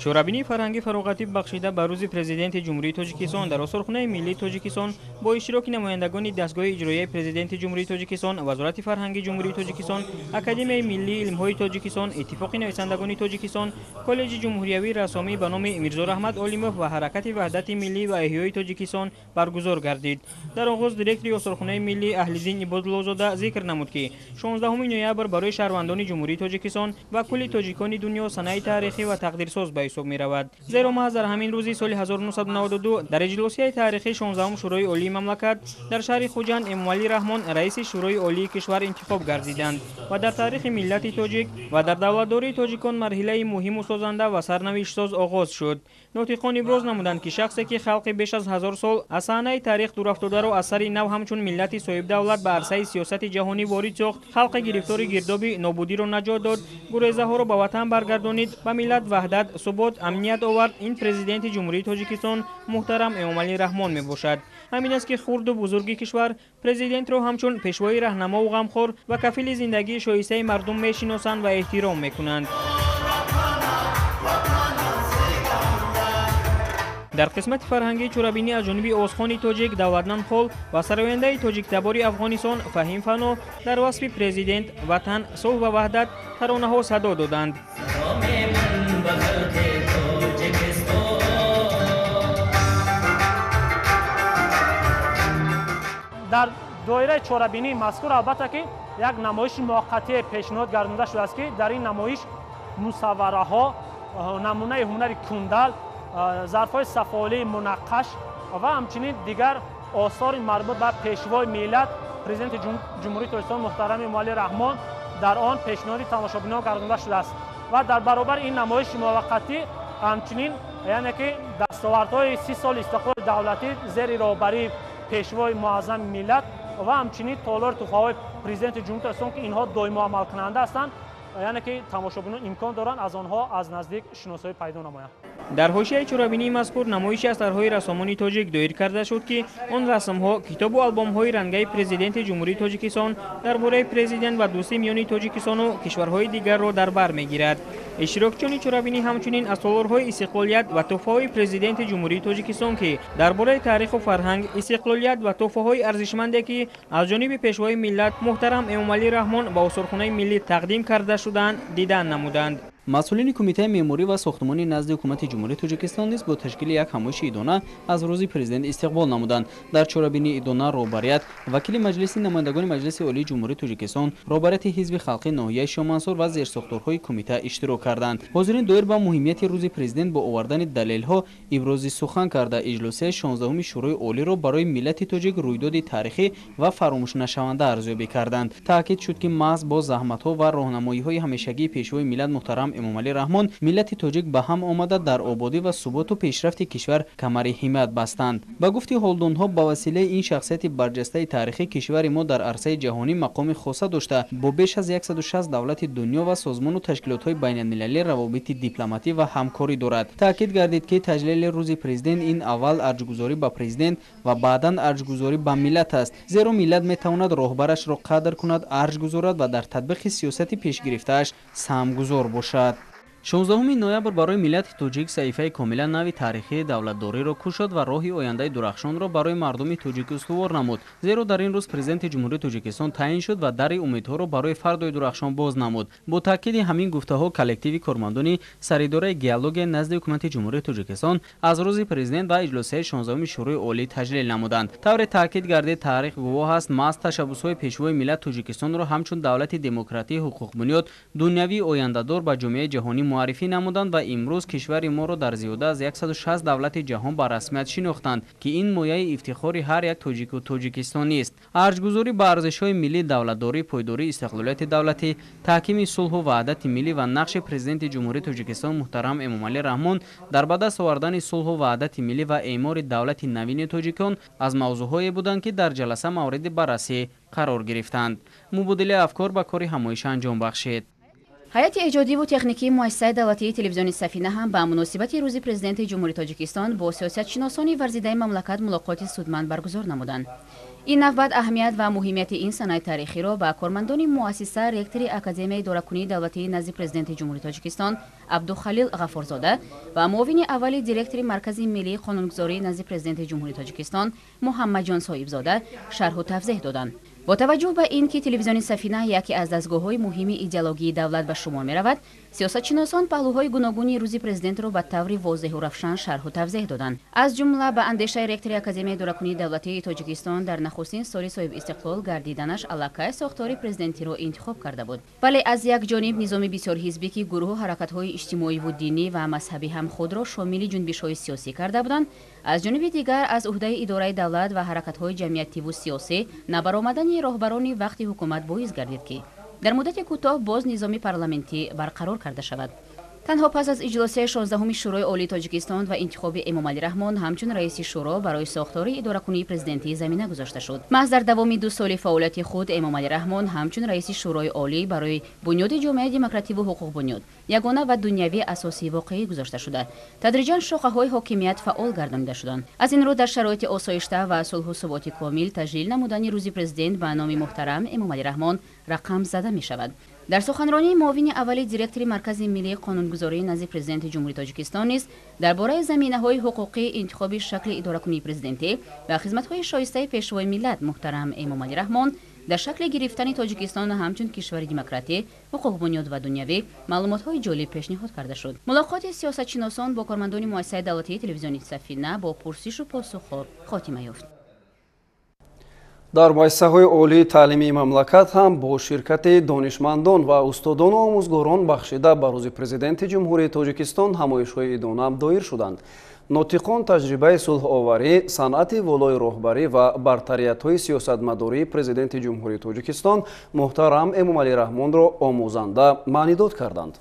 Чорабинии фарҳангӣ фароғатӣ бахшида ба рӯзи президенти Ҷумҳурии Тоҷикистон дар Осорхонаи миллии Тоҷикистон бо иштироки намояндагони дастгоҳи иҷроияи президенти Ҷумҳурии Тоҷикистон, Вазорати фарҳанги Ҷумҳурии Тоҷикистон, Академияи миллии илмҳои Тоҷикистон, Иттифоқи нависандагони Тоҷикистон, Коллеҷи ҷумҳуриявии рассомӣ ба номи Мирзо Раҳмат Олимов ва Ҳаракати ваҳдати миллӣ ва эҳёи Тоҷикистон баргузор гардид. Дар оғоз директори Осорхонаи миллӣ Аҳлиддин Ибодуллозода зикр намуд, ки 16 ноябр барои шаҳрвандони Ҷумҳурии Тоҷикистон ва кулли тоҷикони дунё санаи таърихӣ ва тақдирсоз ба ҳисоб меравад. Зеро маҳз дар ҳамин рӯзи соли 1992 дар иҷлосияи таърихии 16 Шӯрои Олии мамлакат дар шаҳри Хуҷанд Эмомалӣ Раҳмон раиси Шӯрои Олии кишвар интихоб гардиданд ва дар таърихи миллати тоҷик ва дар давлатдории тоҷикон марҳилаи муҳиму созанда ва сарнавиштсоз оғоз шуд. Нотиқон иброз намуданд, ки шахсе ки халқи беш аз 1000 сол аз саҳнаи таърих дурафтодаро аз сари нав ҳамчун миллати соҳибдавлат ба арсаи сиёсати ҷаҳонӣ ворид сохт, халқи гирифтори гирдоби нобудиро наҷот дод, гурезаҳоро ба ватан баргардонид, ба миллат ваҳдат, субот, амният овард, ин президенти Ҷумҳурии Тоҷикистон муҳтарам Эмомалӣ Раҳмон мебошад. Ҳамин аст, ки хурду бузурги кишвар президентро ҳамчун пешвои раҳнамову ғамхор ва кафили зиндагии шоистаи мардум мешиносанд ва эҳтиром мекунанд. Дар қисмати фарҳангии чорабинӣ аз ҷониби овозхони тоҷик Давлатнанд Хол ва сарояндаи тоҷиктабори Афғонистон Фаҳим Фано дар васфи президент, ватан, сулҳ ва ваҳдат таронаҳо садо доданд. Дар доираи чорабинии мазкур албатта ки як намоиши муваққатие пешниҳод гардонида шудааст, ки дар ин намоиш мусаввараҳо, намунаи ҳунари кундал, зарфҳои сафолии мунаққаш ва ҳамчунин дигар осори марбут ба пешвои миллат президенти Ҷумҳурии Тоҷикистон муҳтарам Эмомалӣ Раҳмон дар он пешниҳоди тамошобинон гардонида шудааст. Ва дар баробари ин намоиши муваққатӣ ҳамчунин яъне ки дастовардҳои 30 соли истиқлоли давлатӣ зери роҳбарии пешвои муаззами миллат ва ҳамчунин толори туҳфаҳои президенти Ҷумҳурии Тоҷикистон, ки инҳо доимо амалкунанда ҳастанд, яъне ки тамошобинон имкон доранд аз онҳо аз наздик шиносоӣ пайдо намоянд. Дар ҳошияи чорабинии мазкур намоиши асарҳои рассомони тоҷик доир карда шуд, ки он расмҳо китобу албомҳои рангаи президенти Ҷумҳурии Тоҷикистон дар бораи президент ва дӯстӣ миёни Тоҷикистону кишварҳои дигарро дар бар мегирад. Иштирокчиёни чорабинӣ ҳамчунин аз толорҳои истиқлолият ва туҳфаҳои президенти Ҷумҳурии Тоҷикистон, ки дар бораи таъриху фарҳанг, истиқлолият ва туҳфаҳои арзишманде, ки аз ҷониби пешвои миллат муҳтарам Эмомалӣ Раҳмон ба осорхонаи миллӣ тақдим карда шудаанд, дидан намуданд. Масъулини Кумитаи меъморӣ ва сохтмонӣ назди Ҳукумати Ҷумҳурии Тоҷикистон низ бо ташкили як ҳамоиши идона аз рӯзи президент истиқбол намуданд. Дар чорабинии идона роҳбарият, вакили Маҷлиси намояндагони Маҷлиси Олии Ҷумҳурии Тоҷикистон, роҳбарияти Ҳизби халқи ноҳияи Шомансур ва зерсохторҳои кумита иштирок карданд. Ҳозирин доир ба муҳимияти рӯзи президент бо овардани далелҳо ибрози сухан карда, иҷлосияи 16-уми Шӯрои Олиро барои миллати тоҷик рӯйдоди таърихӣ ва фаромӯшнашаванда арзёбӣ карданд. Таъкид шуд, ки маҳз бо заҳматҳо ва роҳнамоиҳои ҳамешагии Пешвои миллат муҳтарам Эмомалӣ Раҳмон миллати тоҷик ба ҳам омада дар ободӣ ва суботу пешрафти кишвар камари ҳиммат бастанд. Ба гуфти ҳолдонҳо, ба василаи ин шахсияти барҷастаи таърихӣ кишвари мо дар арсаи ҷаҳонӣ мақоми хоса дошта, бо беш аз 160 давлати дунё ва созмону ташкилотҳои байналмилалӣ равобити дипломатӣ ва ҳамкорӣ дорад. Таъкид гардид, ки таҷлили рӯзи президент ин аввал арҷгузорӣ ба президент ва баъдан арҷгузорӣ ба миллат аст, зеро миллат метавонад роҳбарашро қадр кунад, арҷ гузорад ва дар татбиқи сиёсати пешгирифтааш саҳмгузор бошад. 16 ноябр барои миллати тоҷик саҳифаи комилан нави таърихии давлатдориро кушод ва роҳи ояндаи дурахшонро барои мардуми тоҷик устувор намуд. Зеро дар ин рӯз Президенти Ҷумҳурии Тоҷикистон таъин шуд ва дари умедҳоро барои фардои дурахшон боз намуд. Бо таъкиди ҳамин гуфтаҳо коллективи кормандони Саридораи геология назди Ҳукумати Ҷумҳурии Тоҷикистон аз рӯзи президент ва иҷлосияи 16-уми Шӯрои Олӣ таҷлил намуданд. Тавре таъкид гардид, таърих гувоҳ аст, маҳз ташаббусҳои Пешвои миллат Тоҷикистонро ҳамчун давлати демократии ҳуқуқбунёд, дунявии ояндадор ба ҷомеаи ҷаҳонӣ муаррифӣ намуданд ва имрӯз кишвари моро дар зиёда аз 160 давлати ҷаҳон ба расмият шинохтанд, ки ин мояи ифтихори ҳар як тоҷику тоҷикистонист. Арҷгузорӣ ба арзишҳои миллӣ, давлатдорӣ, пойдории истиқлолияти давлатӣ, таҳкими сулҳу ваҳдати миллӣ ва нақши Президенти Ҷумҳурии Тоҷикистон муҳтарам Эмомалӣ Раҳмон дар ба даст овардани сулҳу ваҳдати миллӣ ва эъмори давлати навини тоҷикон аз мавзӯъҳое буданд, ки дар ҷаласа мавриди баррасӣ қарор гирифтанд. Мубодилаи афкор ба кори ҳамоиш анҷом бахшид. Ҳайати эҷодиву техникии муассисаи давлатии телевизиони Сафина ҳам ба муносибати рӯзи Президенти Ҷумҳурии Тоҷикистон бо сиёсатшиносони варзидаи мамлакат мулоқоти судманд баргузор намуданд. Ин навбат аҳамият ва муҳимияти ин санаи таърихиро ба кормандони муассиса ректори Академияи идоракунии давлатии назди Президенти Ҷумҳурии Тоҷикистон Абдухалил Ғаффорзода ва муовини аввали директори Маркази миллии қонунгузории назди Президенти Ҷумҳурии Тоҷикистон Муҳаммадҷон Соҳибзода шарҳу тавзеҳ доданд. Бо таваҷҷӯҳ ба ин ки телевизиони Сафина яке аз дастгоҳҳои муҳими идеологии давлат ба шумор меравад, сиёсатшиносон паҳлӯҳои гуногуни рӯзи президентро ба таври возеҳу равшан шарҳу тавзеҳ доданд. Аз ҷумла ба андешаи ректори Академияи идоракунии давлатии Тоҷикистон дар нахустин соли соҳибистиқлол гардиданаш аллакай сохтори президентиро интихоб карда буд. Вале аз як ҷониб низоми бисёрҳизбӣ, ки гурӯҳу ҳаракатҳои иҷтимоиву динӣ ва мазҳабӣ ҳам худро шомили ҷунбишҳои сиёсӣ карда буданд, аз ҷониби дигар аз уҳдаи идораи давлат ва ҳаракатҳои ҷамъиятиву сиёсӣ набаромадани роҳбарони вақти ҳукумат боис гардид, ки дар муддати кӯтоҳ боз низоми парламентӣ барқарор карда шавад. Танҳо пас аз иҷлосияи 16-уми Шӯрои Олии Тоҷикистон ва интихоби Эмомалӣ Раҳмон ҳамчун раиси шӯро барои сохтори идоракунии президентӣ замина гузошта шуд. Маҳз дар давоми 2 соли фаъолияти худ Эмомалӣ Раҳмон ҳамчун раиси Шӯрои Олӣ барои бунёди ҷомеаи демокративу ҳуқуқбунёд ягона ва дунявӣ асоси воқеӣ гузошта шуда, тадриҷан шохаҳои ҳокимият фаъол гардонида шуданд. Аз ин рӯ дар шароити осоишта ва сулҳу суботи комил таҷлил намудани рӯзи президент ба номи муҳтарам Эмомалӣ Раҳмон рақам зада мешавад. Дар суханронии муовини аввали директори Маркази миллии қонунгузории назди Президенти Ҷумҳурии Тоҷикистон низ дар бораи заминаҳои ҳуқуқии интихоби шакли идоракунии президентӣ ва хизматҳои шоистаи Пешвои миллат муҳтарам Эмомалӣ Раҳмон дар шакли гирифтани Тоҷикистон ҳамчун кишвари демократӣ, ҳуқуқбунёд ва дунявӣ маълумотҳои ҷолиб пешниҳод карда шуд. Мулоқоти сиёсатшиносон бо кормандони муассисаи давлатии телевизиони Сафина бо пурсишу посухҳо хотима ёфт. Дар муассисаҳои олии таълимии мамлакат ҳам бо ширкати донишмандон ва устодону омӯзгорон бахшида ба рӯзи Президенти Ҷумҳурии Тоҷикистон ҳамоишҳои идона доир шуданд. Нотиқон таҷрибаи сулҳоварӣ, санъати волои роҳбарӣ ва бартариятҳои сиёсатмадории Президенти Ҷумҳурии Тоҷикистон муҳтарам Эмомалӣ Раҳмонро омӯзанда маънидод карданд.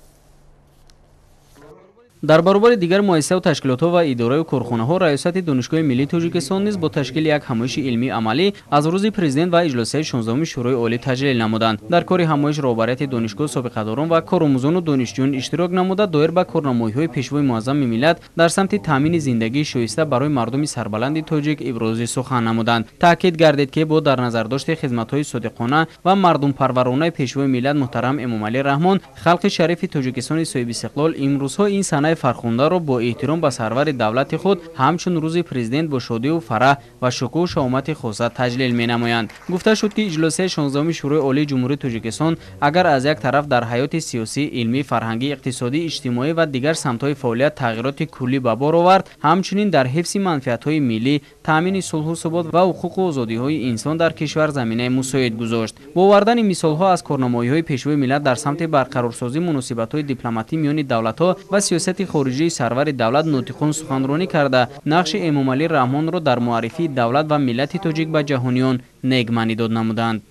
Дар баробари дигар муассисаву ташкилотҳо ва идораю корхонаҳо Раёсати Донишгоҳи миллии Тоҷикистон низ бо ташкили як ҳамоиши илмии амалӣ аз рӯзи президент ва иҷлосияи 16-уми Шӯрои Олӣ таҷлил намуданд. Дар кори ҳамоиш роҳбарияти донишгоҳ, собиқадорон ва коромӯзону донишҷӯён иштирок намуда, доир ба корнамоиҳои Пешвои муаззами миллат дар самти таъмини зиндагии шоиста барои мардуми сарбаланди тоҷик ибрози сухан намуданд. Таъкид гардид, ки бо дар назардошти хизматҳои содиқона ва мардумпарваронаи Пешвои миллат муҳтарам Эмомалӣ Раҳмон халқи шарифи Тоҷикистони соҳибистиқлол имрӯзҳо ин санаи санаи фархундаро бо эҳтиром ба сарвари давлати худ ҳамчун рӯзи президент бо шодиву фараҳ ва шукӯҳу шаҳомати хоса таҷлил менамоянд. Гуфта шуд, ки иҷлосияи 16-уми Шӯрои Олии Ҷумҳурии Тоҷикистон агар аз як тараф дар ҳаёти сиёсӣ, илмӣ, фарҳангӣ, иқтисодӣ, иҷтимоӣ ва дигар самтҳои фаъолият тағйироти куллӣ ба бор овард, ҳамчунин дар ҳифзи манфиатҳои миллӣ, таъмини сулҳу субот ва ҳуқуқу озодиҳои инсон дар кишвар заминаи мусоид гузошт. Бо овардани мисолҳо аз корнамоиҳои пешвои миллат дар самти барқарорсозии муносибатҳои дипломатӣ миёни давлатҳо ва сиёсати хориҷии сарвари давлат нотиқон суханронӣ карда, нақши Эмомалӣ Раҳмонро дар муаррифии давлат ва миллати тоҷик ба ҷаҳониён нек маънидод намуданд.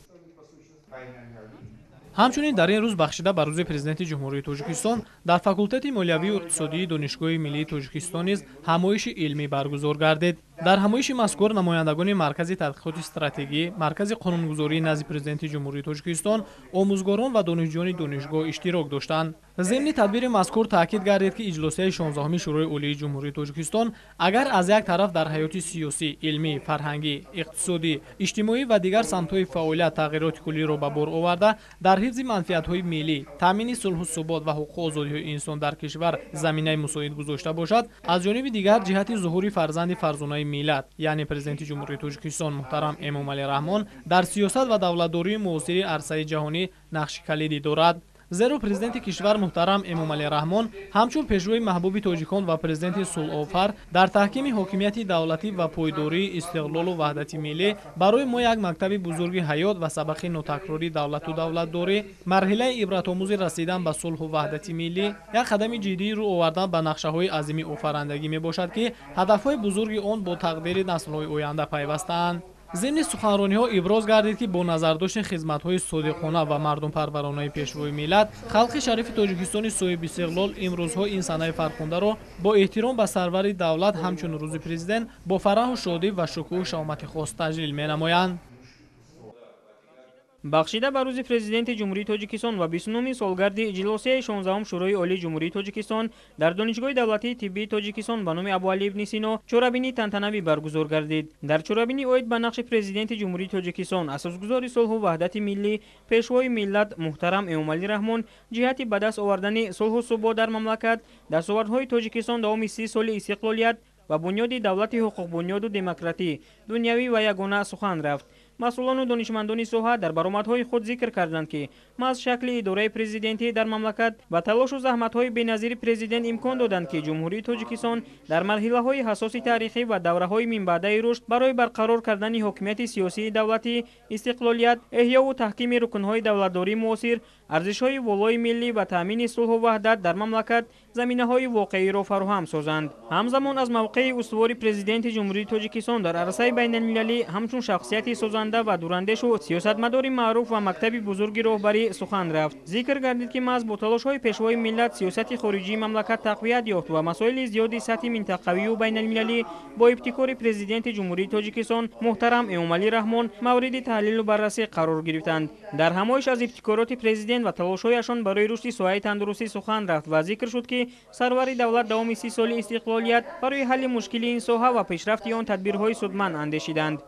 Ҳамчунин дар ин рӯз бахшида ба рӯзи Президенти Ҷумҳурии Тоҷикистон дар факултети молиявию иқтисодии Донишгоҳи миллии Тоҷикистон низ ҳамоиши илмӣ баргузор гардид. Дар ҳамоиши мазкур намояндагони Маркази тадқиқоти стратегӣ, Маркази қонунгузории назди Президенти Ҷумҳурии Тоҷикистон, омӯзгорон ва донишҷӯёни донишгоҳ иштирок доштанд. Зимни тадбири мазкур таъкид гардид, ки иҷлосияи 16-уми Шӯрои Олии Ҷумҳурии Тоҷикистон агар аз як тараф дар ҳаёти сиёсӣ, илмӣ, фарҳангӣ, иқтисодӣ, иҷтимоӣ ва дигар самтҳои фаъолият тағйироти куллиро ба бор оварда, дар ҳифзи манфиатҳои миллӣ, таъмини сулҳу субот ва ҳуқуқу озодиҳои инсон дар кишвар заминаи мусоид гузошта бошад, аз ҷониби дигар ҷиҳати зуҳури фарзанди фарзонаи миллат, яъне Президенти Ҷумҳурии Тоҷикистон муҳтарам Эмомалӣ Раҳмон дар сиёсат ва давлатдории муосири арсаи ҷаҳонӣ нақши калидӣ дорад. Зеро президенти кишвар муҳтарам Эмомалӣ Раҳмон ҳамчун пешвои маҳбуби тоҷикон ва президенти сулҳофар дар таҳкими ҳокимияти давлатӣ ва пойдории истиқлолу ваҳдати миллӣ барои мо як мактаби бузурги ҳаёт ва сабақи нотакрории давлату давлатдорӣ, марҳилаи ибратомӯзи расидан ба сулҳу ваҳдати миллӣ, як қадами ҷиддии рӯ овардан ба нақшаҳои азими офарандагӣ мебошад, ки ҳадафҳои бузурги он бо тақдири наслҳои оянда пайвастаанд. Зимни суханрониҳо иброз гардид, ки бо назардошти хизматҳои содиқона ва мардумпарваронаи пешвои миллат, халқи шарифи Тоҷикистони соҳибистиқлол имрӯзҳо ин санаи фархундаро бо эҳтиром ба сарвари давлат ҳамчун рӯзи президент бо фараҳу шодӣ ва шукӯҳу шаҳомати хос таҷлил менамоянд. Бахшида ба рӯзи Президенти Ҷумҳурии Тоҷикистон ва 29-умин солгарди иҷлосияи 16-ум Шӯрои Олии Ҷумҳурии Тоҷикистон дар Донишгоҳи давлатии тиббии Тоҷикистон ба номи Абуалӣ ибни Сино чорабинии тантанавӣ баргузор гардид. Дар чорабинӣ оид ба нақши Президенти Ҷумҳурии Тоҷикистон, асосгузори сулҳу ваҳдати миллӣ, пешвои миллат муҳтарам Эмомалӣ Раҳмон ҷиҳати ба даст овардани сулҳу субот дар мамлакат, дастовардҳои Тоҷикистон давоми 30 соли истиқлолият ва бунёди давлати ҳуқуқбунёду демократӣ, дунявӣ ва ягона сухан рафт. Масъулону донишмандони соҳа дар баромадҳои худ зикр карданд, ки маҳз шакли идораи президентӣ дар мамлакат ва талошу заҳматҳои беназири президент имкон доданд, ки Ҷумҳурии Тоҷикистон дар марҳилаҳои ҳассоси таърихӣ ва давраҳои минбаъдаи рушд барои барқарор кардани ҳокимияти сиёсии давлатӣ, истиқлолият, эҳёву таҳкими рукнҳои давлатдории муосир, арзишҳои волои миллӣ ва таъмини сулҳу ваҳдат дар мамлакат заминаҳои воқеиро фароҳам созанд. Ҳамзамон аз мавқеи устувори Президенти Ҷумҳурии Тоҷикистон дар арсаи байналмилалӣ ҳамчун шахсияти созанда ва дурандешу сиёсатмадори маъруф ва мактаби бузурги роҳбарӣ сухан рафт. Зикр гардид, ки маҳз бо талошҳои пешвои миллат сиёсати хориҷии мамлакат тақвият ёфт ва масоили зиёди сатҳи минтақавию байналмилалӣ бо ибтикори Президенти Ҷумҳурии Тоҷикистон муҳтарам Эмомалӣ Раҳмон мавриди таҳлилу баррасӣ қарор гирифтанд. Дар ҳамоиш аз ибтикороти президент ва талошҳояшон барои рушди соҳаи тандурустӣ сухан рафт ва зикр шуд, ки сарвари давлат давоми 30 соли истиқлолият барои ҳалли мушкили ин соҳа ва пешрафти он тадбирҳои судманд андешиданд.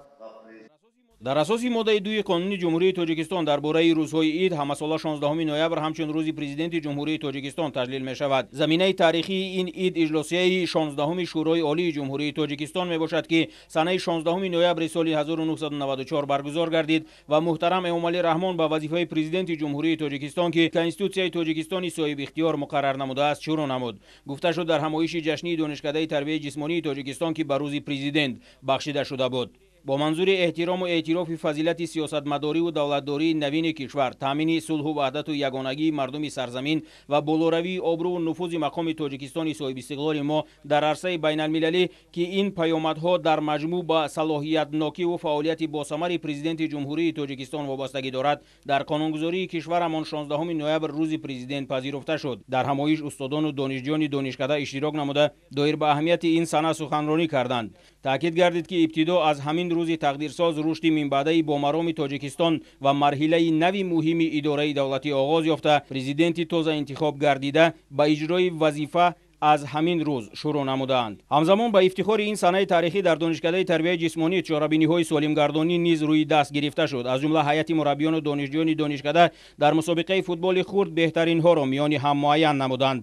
Дар асоси моддаи 2 Қонуни Ҷумҳурии Тоҷикистон дар бораи рӯзҳои ид ҳамасола 16 ноябр ҳамчун рӯзи Президенти Ҷумҳурии Тоҷикистон таҷлил мешавад. Заминаи таърихии ин ид иҷлосияи 16-уми Шӯрои Олии Ҷумҳурии Тоҷикистон мебошад, ки санаи 16 ноябри соли 1994 баргузор гардид ва муҳтарам Эмомалӣ Раҳмон ба вазифаи Президенти Ҷумҳурии Тоҷикистон, ки Конститутсияи Тоҷикистони соҳибихтиёр муқаррар намудааст, шурӯъ намуд. Гуфта шуд дар ҳамоиши ҷашнии Донишкадаи тарбияи ҷисмонии Тоҷикистон, ки ба рӯзи президент бахшида шуда буд. Бо манзури эҳтирому эътирофи фазилати сиёсатмадориву давлатдории навини кишвар, таъмини сулҳу ваҳдату ягонагии мардуми сарзамин ва болоравии обрӯву нуфузи мақоми Тоҷикистони соҳибистиқлоли мо дар арсаи байналмилалӣ, ки ин паёмадҳо дар маҷмӯъ ба салоҳиятнокиву фаъолияти босамари Президенти Ҷумҳурии Тоҷикистон вобастагӣ дорад, дар қонунгузории кишварамон 16 ноябр рӯзи президент пазируфта шуд. Дар ҳамоиш устодону донишҷӯёни донишкада иштирок намуда доир ба аҳамияти ин сана суханронӣ карданд. Таъкид гардид, ки ибтидо аз ҳамин рӯзи тақдирсоз рушди минбаъдаи бомароми Тоҷикистон ва марҳилаи нави муҳими идораи давлатӣ оғоз ёфта, президенти тоза интихоб гардида ба иҷрои вазифа аз ҳамин рӯз шурӯъ намудаанд. Ҳамзамон ба ифтихори ин санаи таърихӣ дар Донишкадаи тарбияи ҷисмонӣ чорабиниҳои солимгардонӣ низ рӯи даст гирифта шуд. Аз ҷумла ҳайати мураббиёну донишҷӯёни донишкада дар мусобиқаи футболи хурд беҳтаринҳоро миёни ҳам муайян намуданд.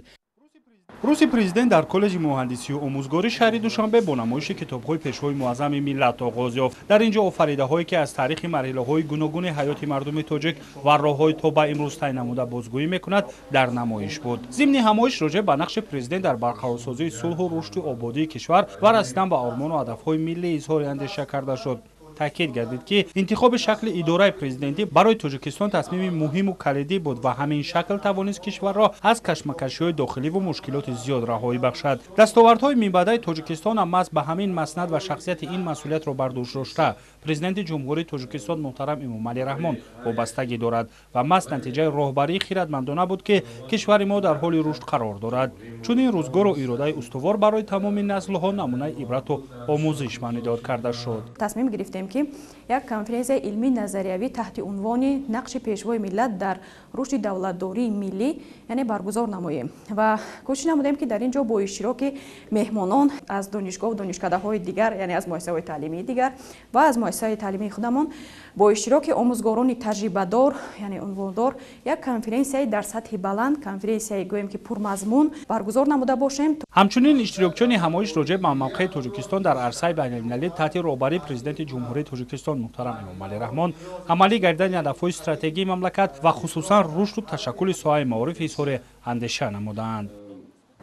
Рӯзи президент дар коллеҷи муҳандисию омӯзгории шаҳри Душанбе бо намоиши китобҳои пешвои муаззами миллат оғоз ёфт. Дар ин ҷо офаридаҳое, ки аз таърихи марҳилаҳои гуногуни ҳаёти мардуми тоҷик ва роҳҳои то ба имрӯз тай намуда бозгӯӣ мекунад, дар намоиш буд. Зимни ҳамоиш роҷеъ ба нақши президент дар барқарорсозии сулҳу рушду ободии кишвар ва расидан ба ормону ҳадафҳои миллӣ изҳори андеша карда шуд. Таъкид гардид, ки интихоби шакли идораи президентӣ барои Тоҷикистон тасмими муҳиму калидӣ буд ва ҳамин шакл тавонист кишварро аз кашмакашиҳои дохиливу мушкилоти зиёд раҳоӣ бахшад. Дастовардҳои минбаъдаи Тоҷикистон ҳам маҳз ба ҳамин маснад ва шахсияти ин масъулиятро бар дӯш дошта президенти Ҷумҳурии Тоҷикистон муҳтарам Эмомалӣ Раҳмон вобастагӣ дорад ва маҳз натиҷаи роҳбарии хиратмандона буд, ки кишвари мо дар ҳоли рушд қарор дорад. Чунин рӯзгору иродаи устувор барои тамоми наслҳо намунаи ибрату омӯзиш маънидор карда шуд. Тасмим гирифтем, ки як конференсияи илмии назариявӣ таҳти унвони нақши пешвои миллат дар рушди давлатдории миллӣ, яъне баргузор намоем ва кӯшиш намудем, ки дар ин ҷо бо иштироки меҳмонон аз донишгоҳу донишкадаҳои дигар, яъне аз муассисаҳои таълимии дигар ва аз муассисаи таълимии худамон бо иштироки омӯзгорони таҷрибадор, яъне унвондор, як конференсияи дар сатҳи баланд, конференсияи гӯем ки пурмазмун баргузор намуда бошем. Ҳамчунин иштирокчиёни ҳамоиш роҷеъ ба мавқеи Тоҷикистон дар арсаи байналмилалӣ таҳти роҳбарии президенти Ҷумҳурии Тоҷикистон муҳтарам Эмомалӣ Раҳмон, амалӣ гардидани ҳадафҳои стратегии мамлакат ва хусусан рушду ташаккули соҳаи маориф изҳори андеша намуданд.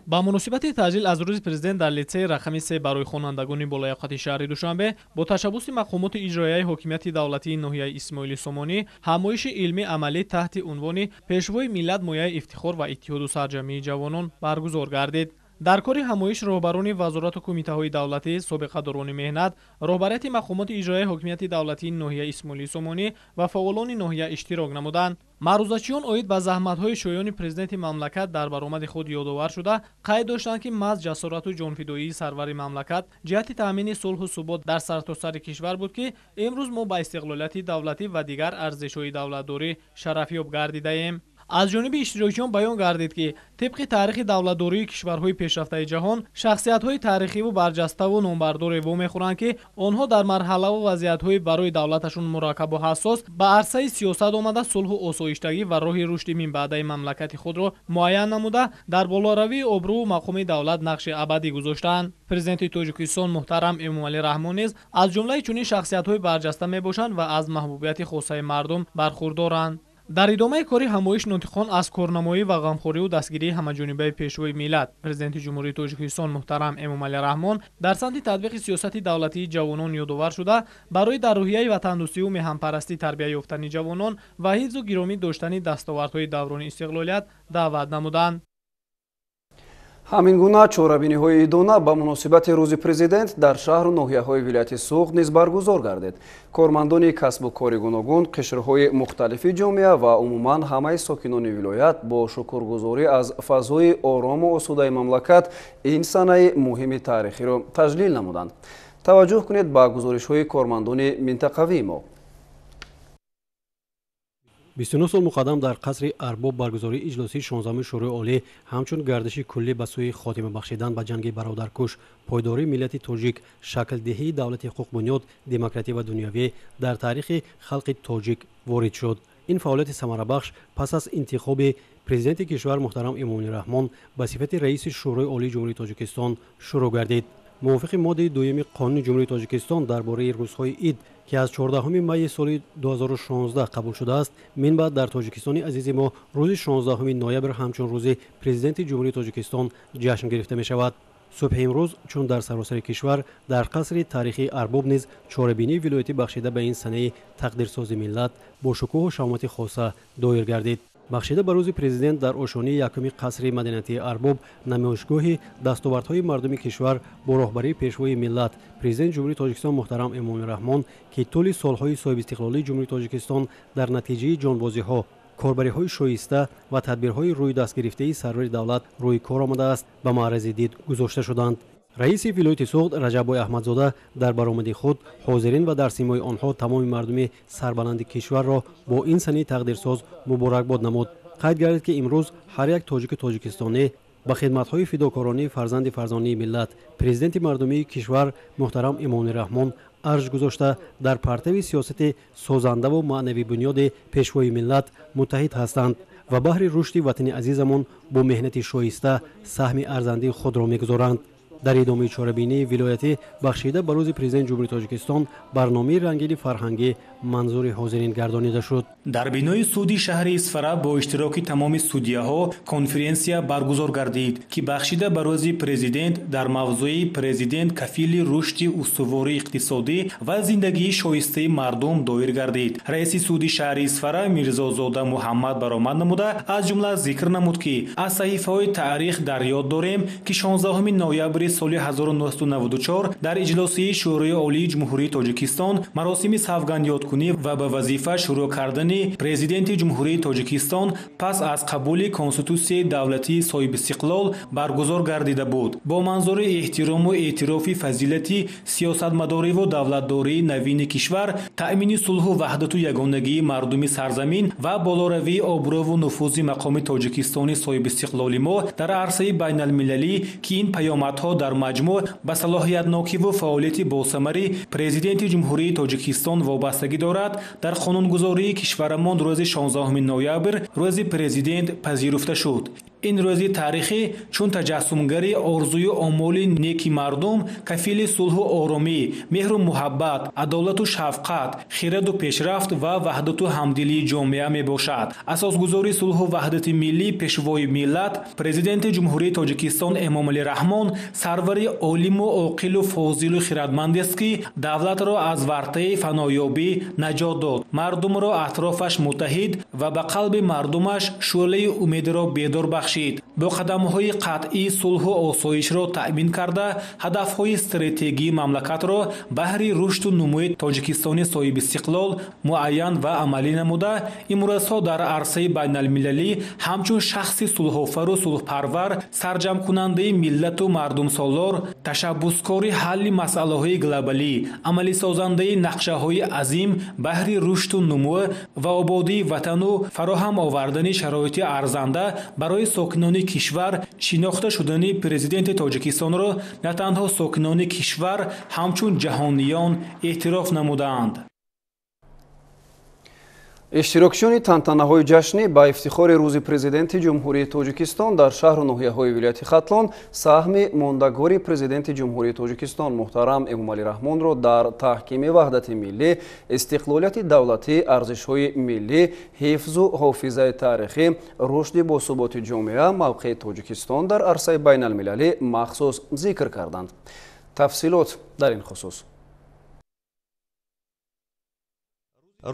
Ба муносибати таҷлил аз рӯзи президент дар литсеи рақами 3 барои хонандагони болаёқати шаҳри Душанбе бо ташаббуси мақомоти иҷроияи ҳокимияти давлатии ноҳияи Исмоили Сомонӣ ҳамоиши илмӣ амалӣ таҳти унвони «Пешвои миллат мояи ифтихор ва иттиҳоду сарҷамъии ҷавонон» баргузор гардид. Дар кори ҳамоиш роҳбарони вазорату кумитаҳои давлатӣ, собиқадорони меҳнат, роҳбарияти мақомоти иҷроияи ҳокимияти давлатии ноҳияи Исмоили Сомонӣ ва фаъолони ноҳия иштирок намуданд. Маърузачиён оид ба заҳматҳои шоёни президенти мамлакат дар баромади худ ёдовар шуда, қайд доштанд, ки маҳз ҷасорату ҷонфидоии сарвари мамлакат ҷиҳати таъмини сулҳу субот дар сартосари кишвар буд, ки имрӯз мо ба истиқлолияти давлатӣ ва дигар арзишҳои давлатдорӣ шарафёб гардидаем. Аз ҷониби иштирокчиён баён гардид, ки тибқи таърихи давлатдории кишварҳои пешрафтаи ҷаҳон шахсиятҳои таърихиву барҷаставу номбардоре вомехӯранд, ки онҳо дар марҳалаву вазъиятҳои барои давлаташон мураккабу ҳассос ба арсаи сиёсат омада сулҳу осоиштагӣ ва роҳи рушди минбаъдаи мамлакати худро муайян намуда дар болоравии обрӯву мақоми давлат нақши абадӣ гузоштаанд. Президенти Тоҷикистон муҳтарам Эмомалӣ Раҳмон низ аз ҷумлаи чунин шахсиятҳои барҷаста мебошанд ва аз маҳбубияти хосаи мардум бархурдоранд. Дар идомаи кори ҳамоиш нотиқон аз корнамоӣ ва ғамхориву дастгирии ҳамаҷонибаи пешвои миллат президенти Ҷумҳурии Тоҷикистон муҳтарам Эмомалӣ Раҳмон дар самти татбиқи сиёсати давлатии ҷавонон ёдовар шуда, барои дар рӯҳияи ватандӯстиву меҳанпарастӣ тарбия ёфтани ҷавонон ва ҳифзу гиромӣ доштани дастовардҳои даврони истиқлолият даъват намуданд. Ҳамин гуна чорабиниҳои идона ба муносибати рӯзи президент дар шаҳру ноҳияҳои вилояти Суғд низ баргузор гардид. Кормандони касбу кори гуногун, қишрҳои мухталифи ҷомеа ва умуман ҳамаи сокинони вилоят бо шукргузорӣ аз фазои орому осудаи мамлакат ин санаи муҳими таърихиро таҷлил намуданд. Таваҷҷӯҳ кунед ба гузоришҳои кормандони минтақавии мо. 29 сол муқаддам дар қасри Арбоб баргузории иҷлосии 16-уми Шӯрои Олӣ ҳамчун гардиши куллӣ ба сӯи хотима бахшидан ба ҷанги бародаркуш, пойдории миллати тоҷик, шаклдиҳии давлати ҳуқуқбунёд, демократӣ ва дунявӣ дар таърихи халқи тоҷик ворид шуд. Ин фаъолияти самарабахш пас аз интихоби президенти кишвар муҳтарам Эмомалӣ Раҳмон ба сифати раиси Шӯрои Олии Ҷумҳурии Тоҷикистон шурӯъ гардид. Мувофиқи моддаи дуюми Қонуни Ҷумҳурии Тоҷикистон дар бораи рӯзҳои ид, ки аз 14 майи соли 2016 қабул шудааст, минбаъд дар Тоҷикистони азизи мо рӯзи 16 ноябр ҳамчун рӯзи президенти Ҷумҳурии Тоҷикистон ҷашн гирифта мешавад. Субҳи имрӯз, чун дар саросари кишвар, дар қасри таърихии Арбоб низ чорабинии вилоятӣ бахшида ба ин санаи тақдирсози миллат бо шукӯҳу шаҳомати хоса доир гардид. Бахшида ба рӯзи президент дар ошонии якуми қасри маданияти Арбоб намоишгоҳи дастовардҳои мардуми кишвар бо роҳбарии пешвои миллат президенти Ҷумҳурии Тоҷикистон муҳтарам Эмомалӣ Раҳмон, ки тӯли солҳои соҳибистиқлолии Ҷумҳурии Тоҷикистон дар натиҷаи ҷонбозиҳо, корбариҳои шоиста ва тадбирҳои рӯи дастгирифтаи сарвари давлат рӯи кор омадааст, ба маърази дид гузошта шуданд. Раиси вилояти Суғд Раҷаббой Аҳмадзода дар баромади худ ҳозирин ва дар симои онҳо тамоми мардуми сарбаланди кишварро бо ин санаи тақдирсоз муборакбод намуд. Қайд гардид, ки имрӯз ҳар як тоҷику тоҷикистонӣ ба хидматҳои фидокоронии фарзанди фарзонии миллат, президенти мардумии кишвар муҳтарам Эмомалӣ Раҳмон арҷ гузошта дар партави сиёсати созандаву маънавибунёди пешвои миллат муттаҳид ҳастанд ва баҳри рушди ватани азизамон бо меҳнати шоиста саҳми арзандии худро мегузоранд. Дар идомаи чорабинии вилоятӣ бахшида ба рӯзи президенти Ҷумҳурии Тоҷикистон барномаи рангини фарҳангӣ манзури ҳозирин гардонида шуд. Дар бинои суди шаҳри Исфара бо иштироки тамоми судяҳо конференсия баргузор гардид, ки бахшида ба рӯзи президент дар мавзӯи президент кафили рушди устувори иқтисодӣ ва зиндагии шоистаи мардум доир гардид. Раиси суди шаҳри Исфара Мирзозода Муҳаммад баромад намуда, аз ҷумла зикр намуд, ки аз саҳифаҳои таърих дар ёд дорем, ки 16 ноябри соли 1994 дар иҷлосияи Шӯрои Олии Ҷумҳурии Тоҷикистон маросими савгандёдкунӣ ва ба вазифа шурӯъ кардани Президенти Ҷумҳурии Тоҷикистон пас аз қабули Конститутсияи давлатии соҳибистиқлол баргузор гардида буд. Бо манзури эҳтирому эътирофи фазилати сиёсатмадориву давлатдории навини кишвар, таъмини сулҳу ваҳдату ягонагии мардуми сарзамин ва болоравии обрӯву нуфузи мақоми Тоҷикистони соҳибистиқлоли мо дар арсаи байналмилалӣ, ки ин паёмадҳо дар маҷмӯъ ба салоҳиятнокиву фаъолияти босамари Президенти Ҷумҳурии Тоҷикистон вобастагӣ дорад, дар қонунгузории кишварамон рӯзи 16 ноябр рӯзи президент пазируфта шуд. Ин рӯзи таърихӣ чун таҷассумгари орзую омоли неки мардум, кафили сулҳу оромӣ, меҳру муҳаббат, адолату шафқат, хираду пешрафт ва ваҳдату ҳамдилии ҷомеа мебошад. Асосгузори сулҳу ваҳдати миллӣ, пешвои миллат, Президенти Ҷумҳурии Тоҷикистон Эмомалӣ Раҳмон сарвари олиму оқилу фозилу хирадмандест, ки давлатро аз вартаи фаноёбӣ наҷот дод, мардумро атрофаш муттаҳид ва ба қалби мардумаш шӯълаи умедро бедор бахшид. Бо қадамҳои қатъӣ сулҳу осоишро таъмин карда, ҳадафҳои стратегии мамлакатро баҳри рушду нумӯи Тоҷикистони соҳибистиқлол муайян ва амалӣ намуда, имрӯзҳо дар арсаи байналмилалӣ ҳамчун шахси сулҳофару сулҳпарвар, сарҷамкунандаи миллату мардумсолор, ташаббускори ҳалли масъалаҳои глобалӣ, амалисозандаи нақшаҳои азим баҳри рушду нумӯ ва ободии ватану фароҳам овардани шароити арзанда барои сокинони кишвар шинохта шудани Президенти Тоҷикистонро на танҳо сокинони кишвар, ҳамчун ҷаҳониён эътироф намудаанд. Иштирокчиёни тантанаҳои ҷашнӣ ба ифтихори рӯзи Президенти Ҷумҳурии Тоҷикистон дар шаҳру ноҳияҳои вилояти Хатлон саҳми мондагори Президенти Ҷумҳурии Тоҷикистон муҳтарам Эмомалӣ Раҳмонро дар таҳкими ваҳдати миллӣ, истиқлолияти давлатӣ, арзишҳои миллӣ, ҳифзу ҳофизаи таърихӣ, рушди босуботи ҷомеа, мавқеи Тоҷикистон дар арсаи байналмилалӣ махсус зикр карданд. Тафсилот дар ин хусус.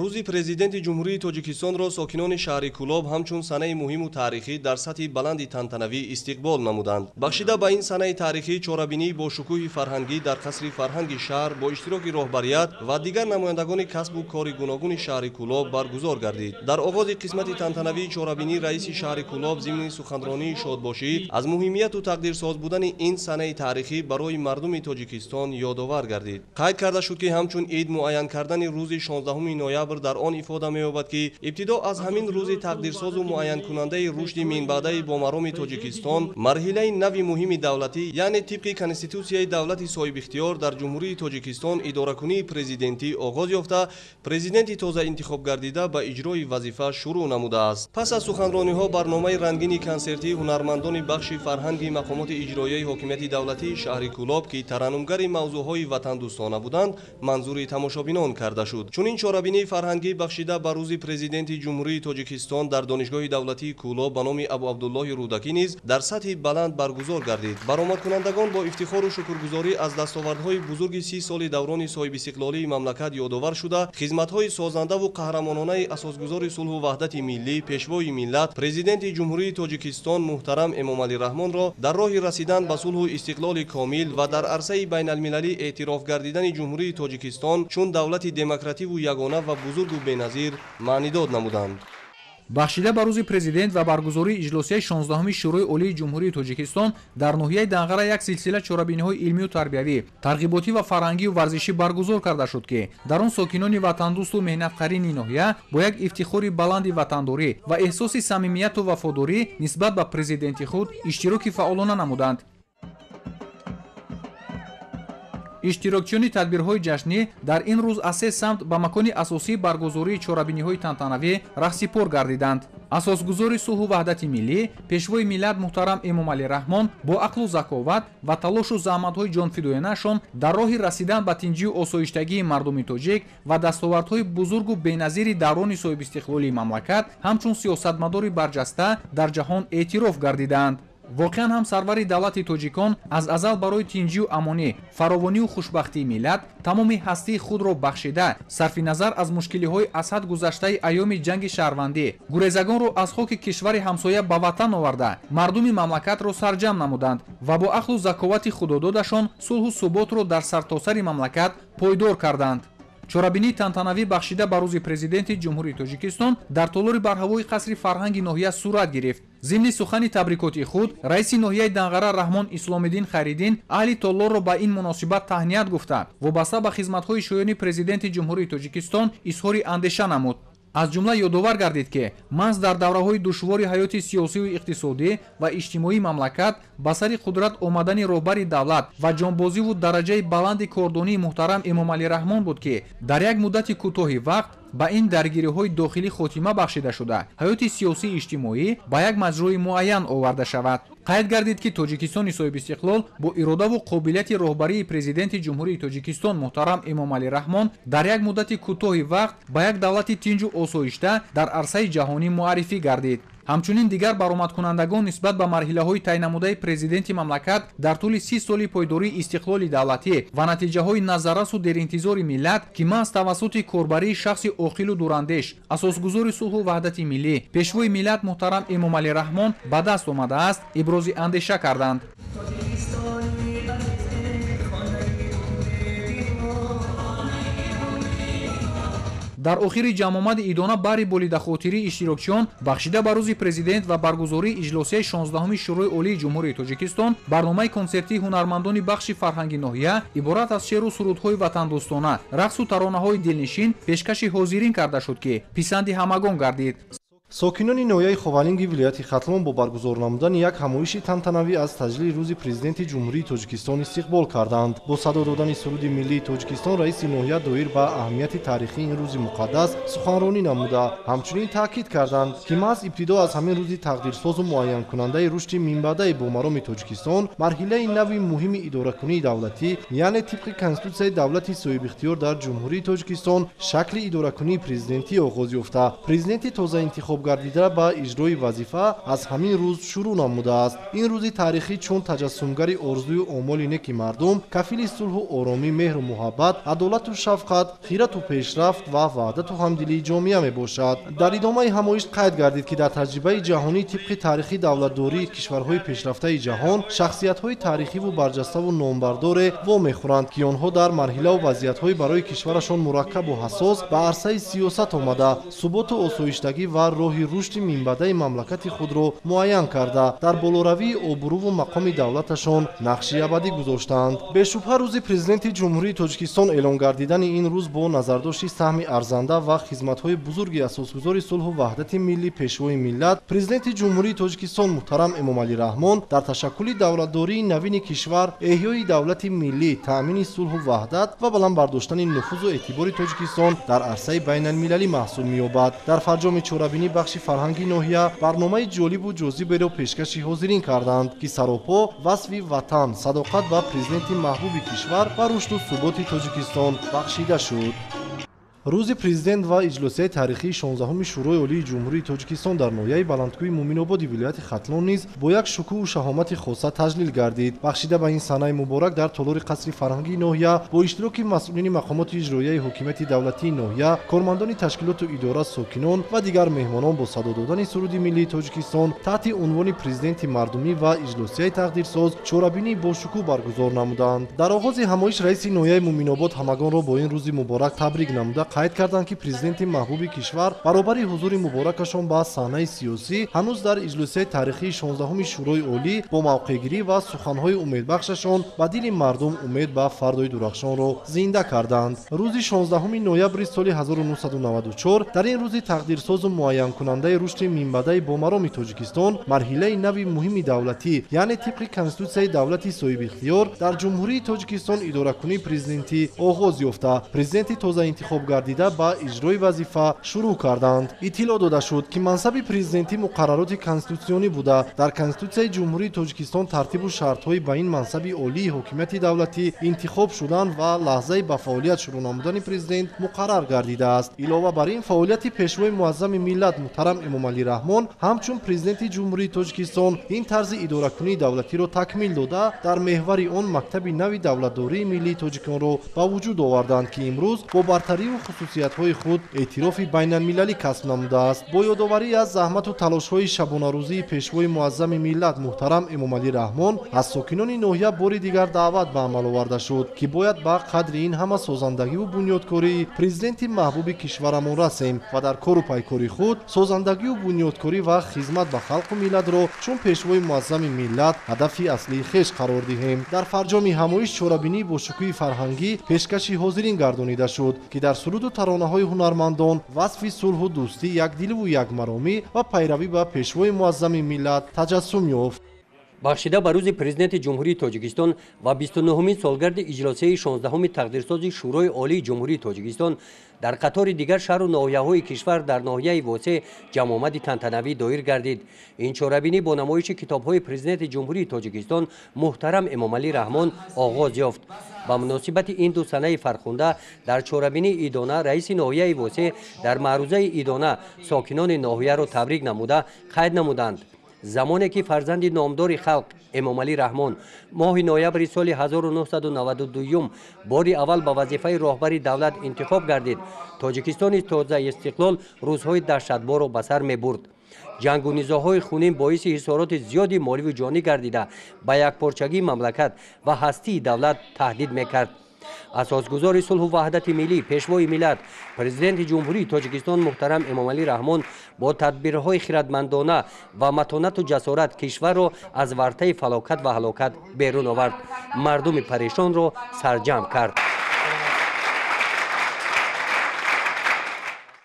Рӯзи Президенти Ҷумҳурии Тоҷикистонро сокинони шаҳри Кӯлоб ҳамчун санаи муҳиму таърихӣ дар сатҳи баланди тантанавӣ истиқбол намуданд. Бахшида ба ин санаи таърихӣ чорабинии бо шукӯҳи фарҳангӣ дар қасри фарҳанги шаҳр бо иштироки роҳбарият ва дигар намояндагони касбу кори гуногуни шаҳри Кӯлоб баргузор гардид. Дар оғози қисмати тантанавии чорабинӣ раиси шаҳри Кӯлоб зимни суханронии шодбошӣ аз муҳимияту тақдирсоз будани ин санаи таърихӣ барои мардуми Тоҷикистон ёдовар гардид. Қайд карда шуд, ки ҳамчун ид муайян кардани рӯзи 16 ноябр дар он ифода меёбад, ки ибтидо аз ҳамин рӯзи тақдирсозу муайянкунандаи рушди минбаъдаи бомароми Тоҷикистон марҳилаи нави муҳими давлатӣ, яъне тибқи Конститутсияи давлати соҳибихтиёр дар Ҷумҳурии Тоҷикистон идоракунии президентӣ оғоз ёфта, президенти тозаинтихобгардида ба иҷрои вазифа шурӯъ намудааст. Пас аз суханрониҳо барномаи рангини консертии ҳунармандони бахши фарҳанги мақомоти иҷроияи ҳокимияти давлатии шаҳри Кӯлоб, ки тараннумгари мавзӯъҳои ватандӯстона буданд, манзури тамошобинон карда шуд. Чунин чорабинии фарҳангӣ бахшида ба рӯзи Президенти Ҷумҳурии Тоҷикистон дар Донишгоҳи давлатии Кӯлоб ба номи Абуабдуллоҳи Рӯдакӣ низ дар сатҳи баланд баргузор гардид. Баромадкунандагон бо ифтихору шукргузорӣ аз дастовардҳои бузурги 30 соли даврони соҳибистиқлолии мамлакат ёдовар шуда, хизматҳои созандаву қаҳрамононаи асосгузори сулҳу ваҳдати миллӣ, пешвои миллат, Президенти Ҷумҳурии Тоҷикистон муҳтарам Эмомалӣ Раҳмонро дар роҳи расидан ба сулҳу истиқлоли комил ва дар арсаи байналмилалӣ эътироф гардидани Ҷумҳурии Тоҷикистон чун давлати демокративу ягона ва бузургу беназир маънидод намуданд. Бахшида ба рӯзи президент ва баргузории иҷлосияи 16-уми Шӯрои Олии Ҷумҳурии Тоҷикистон дар ноҳияи Данғара як силсила чорабиниҳои илмию тарбиявӣ, тарғиботӣ ва фарҳангию варзишӣ баргузор карда шуд, ки дар он сокинони ватандӯсту меҳнатқарини ноҳия бо як ифтихори баланди ватандорӣ ва эҳсоси самимияту вафодорӣ нисбат ба президенти худ иштироки фаъолона намуданд. Иштирокчиёни тадбирҳои ҷашнӣ дар ин рӯз аз се самт ба макони асосии баргузории чорабиниҳои тантанавӣ раҳсипор гардиданд. Асосгузори сулҳу ваҳдати миллӣ, пешвои миллат муҳтарам Эмомалӣ Раҳмон бо ақлу заковат ва талошу заҳматҳои ҷонфидоянаашон дар роҳи расидан ба тинҷию осоиштагии мардуми тоҷик ва дастовардҳои бузургу беназири даврони соҳибистиқлолии мамлакат ҳамчун сиёсатмадори барҷаста дар ҷаҳон эътироф гардидаанд. Воқеан ҳам сарвари давлати тоҷикон аз азал барои тинҷию амонӣ, фаровонию хушбахтии миллат тамоми ҳастии худро бахшида, сарфи назар аз мушкилиҳои аз ҳад гузаштаи айёми ҷанги шаҳрвандӣ, гурезагонро аз хоки кишвари ҳамсоя ба ватан оварда, мардуми мамлакатро сарҷамъ намуданд ва бо ақлу заковати худододашон сулҳу суботро дар сартосари мамлакат пойдор карданд. Чорабинии тантанавӣ бахшида ба рӯзи президенти Ҷумҳурии Тоҷикистон дар толори барҳавои қасри фарҳанги ноҳия сурат гирифт. Зимни сухани табрикоти худ раиси ноҳияи Данғара Раҳмон Исломиддин Хайриддин аҳли толорро ба ин муносибат таҳният гуфта, вобаста ба хизматҳои шоёни президенти Ҷумҳурии Тоҷикистон изҳори андеша намуд. Аз ҷумла ёдовар гардид, ки маҳз дар давраҳои душвори ҳаёти сиёсию иқтисодӣ ва иҷтимоии мамлакат ба сари қудрат омадани роҳбари давлат ва ҷонбозиву дараҷаи баланди кордонии муҳтарам Эмомалӣ Раҳмон буд, ки дар як муддати кӯтоҳи вақт ба ин даргириҳои дохилӣ хотима бахшида шуда, ҳаёти сиёсии иҷтимоӣ ба як маҷрои муайян оварда шавад. Қайд гардид, ки Тоҷикистони соҳибистиқлол бо иродаву қобилияти роҳбарии президенти Ҷумҳурии Тоҷикистон муҳтарам Эмомалӣ Раҳмон дар як муддати кӯтоҳи вақт ба як давлати тинҷу осоишта дар арсаи ҷаҳонӣ муаррифӣ гардид. Ҳамчунин дигар баромадкунандагон нисбат ба марҳилаҳои тайнамудаи президенти мамлакат дар тӯли 30 соли пойдории истиқлоли давлатӣ ва натиҷаҳои назаррасу деринтизори миллат, ки маҳз тавассути корбарии шахси оқилу дурандеш, асосгузори сулҳу ваҳдати миллӣ, пешвои миллат муҳтарам Эмомалӣ Раҳмон ба даст омадааст, ибрози андеша карданд. Дар охири ҷамъомади идона баҳри болидахотирии иштирокчиён бахшида ба рӯзи президент ва баргузории иҷлосияи 16-уми Шӯрои Олии Ҷумҳурии Тоҷикистон барномаи консертии ҳунармандони бахши фарҳанги ноҳия иборат аз шеъру сурудҳои ватандӯстона, рақсу таронаҳои дилнишин пешкаши ҳозирин карда шуд, ки писанди ҳамагон гардид. Сокинони ноҳияи Ховалинги вилояти Хатлон бо баргузор намудани як ҳамоиши тантанавӣ аз таҷлили рӯзи президенти Ҷумҳурии Тоҷикистон истиқбол карданд. Бо садо додани суруди миллии Тоҷикистон раиси ноҳия доир ба аҳамияти таърихии ин рӯзи муқаддас суханронӣ намуда, ҳамчунин таъкид карданд, ки маҳз ибтидо аз ҳамин рӯзи тақдирсозу муайянкунандаи рушди минбаъдаи бомароми Тоҷикистон марҳилаи нави муҳими идоракунии давлатӣ, яъне тибқи Конститутсияи давлати соҳибихтиёр дар Ҷумҳурии Тоҷикистон шакли идоракунии президентӣ оғоз ёфта, президенти тозаинтихоб гардида ба иҷрои вазифа аз ҳамин рӯз шурӯъ намудааст. Ин рӯзи таърихӣ чун таҷассумгари орзую омоли неки мардум, кафили сулҳу оромӣ, меҳру муҳаббат, адолату шафқат, хирату пешрафт ва ваҳдату ҳамдилии ҷомеа мебошад. Дар идомаи ҳамоиш қайд гардид, ки дар таҷрибаи ҷаҳонӣ тибқи таърихи давлатдории кишварҳои пешрафтаи ҷаҳон шахсиятҳои таърихиву барҷаставу номбардоре вомехӯранд, ки онҳо дар марҳилаву вазъиятҳои барои кишварашон мураккабу ҳассос ба арсаи сиёсат омада, суботу осоиштагӣ ва роҳи рушди минбаъдаи мамлакати худро муайян карда, дар болоравии обрӯву мақоми давлаташон нақши абадӣ гузоштаанд. Бешубҳа рӯзи президенти Ҷумҳурии Тоҷикистон эълон гардидани ин рӯз бо назардошти саҳми арзанда ва хизматҳои бузурги асосгузори сулҳу ваҳдати миллӣ, пешвои миллат, президенти Ҷумҳурии Тоҷикистон муҳтарам Эмомалӣ Раҳмон дар ташаккули давлатдории навини кишвар, эҳёи давлати миллӣ, таъмини сулҳу ваҳдат ва баланд бардоштани нуфузу эътибори Тоҷикистон дар арсаи байналмилалӣ маҳсул меёбад. Дар фарҷоми чорабинӣ бахши фарҳанги ноҳия барномаи ҷолибу ҷозиберо пешкаши ҳозирин карданд, ки саропо васфи ватан, садоқат ба президенти маҳбуби кишвар ва рушду суботи Тоҷикистон бахшида шуд. Рӯзи президент ва иҷлосияи таърихии 16-уми Шӯрои Олии Ҷумҳурии Тоҷикистон дар ноҳияи Баландкӯи Муъминободи вилояти Хатлон низ бо як шукӯҳу шаҳомати хоса таҷлил гардид. Бахшида ба ин санаи муборак дар толори қасри фарҳангии ноҳия бо иштироки масъулини мақомоти иҷроияи ҳокимияти давлатии ноҳия, кормандони ташкилоту идора, сокинон ва дигар меҳмонон бо садо додани суруди миллии Тоҷикистон таҳти унвони президенти мардумӣ ва иҷлосияи тақдирсоз чорабинии бошукӯҳ баргузор намуданд. Дар оғози ҳамоиш раиси ноҳияи Муъминобод ҳамагонро бо ин рӯзи муборак табрик намуда, Қайд карданд, ки президенти маҳбуби кишвар баробари ҳузури муборакашон ба саҳнаи сиёсӣ ҳанӯз дар иҷлосияи таърихии 16-уми Шӯрои Олӣ бо мавқеъгирӣ ва суханҳои умедбахшашон ба дили мардум умед ба фардои дурахшонро зинда карданд. Рӯзи 16 ноябри соли 1994 дар ин рӯзи тақдирсозу муайянкунандаи рушди минбаъдаи бомароми Тоҷикистон марҳилаи нави муҳими давлатӣ, яъне тибқи Конститутсияи давлати соҳибихтиёр дар Ҷумҳурии Тоҷикистон идоракунии президентӣ оғоз ёфта, президенти тозаинтихоб гардида ба иҷрои вазифа шурӯъ карданд. Иттилоъ дода шуд, ки мансаби президентӣ муқаррароти конститутсионӣ буда, дар Конститутсияи Ҷумҳурии Тоҷикистон тартибу шартҳои ба ин мансаби олии ҳокимияти давлатӣ интихоб шудан ва лаҳзаи ба фаъолият шурӯъ намудани президент муқаррар гардидааст. Илова бар ин, фаъолияти пешвои муаззами миллат муҳтарам Эмомалӣ Раҳмон ҳамчун президенти Ҷумҳурии Тоҷикистон ин тарзи идоракунии давлатиро такмил дода, дар меҳвари он мактаби нави давлатдории миллии тоҷиконро ба вуҷуд оварданд, ки имрӯз бо бартариву хусусиятҳои худ эътирофи байналмилалӣ касб намудааст. Бо ёдоварӣ аз заҳмату талошҳои шабонарӯзии пешвои муаззами миллат муҳтарам Эмомалӣ Раҳмон аз сокинони ноҳия бори дигар даъват ба амал оварда шуд, ки бояд ба қадри ин ҳама созандагиву бунёдкории президенти маҳбуби кишварамон расем ва дар кору пайкори худ созандагиву бунёдкорӣ ва хизмат ба халқу миллатро чун пешвои муаззами миллат ҳадафи аслии хеш қарор диҳем. Дар фарҷоми ҳамоиш чорабинии бошукӯҳи фарҳангӣ пешкаши ҳозирин гардонида шуд, ки дар суруду таронаҳои ҳунармандон васфи сулҳу дӯстӣ, якдиливу якмаромӣ ва пайравӣ ба пешвои муаззами миллат таҷассум ёфт. Бахшида ба рӯзи Президенти Ҷумҳурии Тоҷикистон ва 29-умин солгарди иҷлосияи 16-уми тақдирсози Шӯрои Олии Ҷумҳурии Тоҷикистон дар қатори дигар шаҳру ноҳияҳои кишвар дар ноҳияи Восеъ ҷамъомади тантанавӣ доир гардид. Ин чорабинӣ бо намоиши китобҳои Президенти Ҷумҳурии Тоҷикистон муҳтарам Эмомалӣ Раҳмон оғоз ёфт. Ба муносибати ин ду санаи фархунда дар чорабинии идона раиси ноҳияи Восеъ дар маърузаи идона сокинони ноҳияро табрик намуда қайд намуданд: замоне ки фарзанди номдори халқ Эмомалӣ Раҳмон моҳи ноябри соли 1992 бори аввал ба вазифаи роҳбари давлат интихоб гардид, Тоҷикистони тозаи истиқлол рӯзҳои даҳшатборро ба сар мебурд. Ҷангу низоъҳои хунин боиси ҳисороти зиёди моливу ҷонӣ гардида, ба якпорчагии мамлакат ва ҳастии давлат таҳдид мекард. Асосгузори сулҳу ваҳдати миллӣ, пешвои миллат, Президенти Ҷумҳурии Тоҷикистон муҳтарам Эмомалӣ Раҳмон бо тадбирҳои хирадмандона ва матонату ҷасорат кишварро аз вартаи фалокат ва ҳалокат берун овард, мардуми парешонро сарҷамъ кард.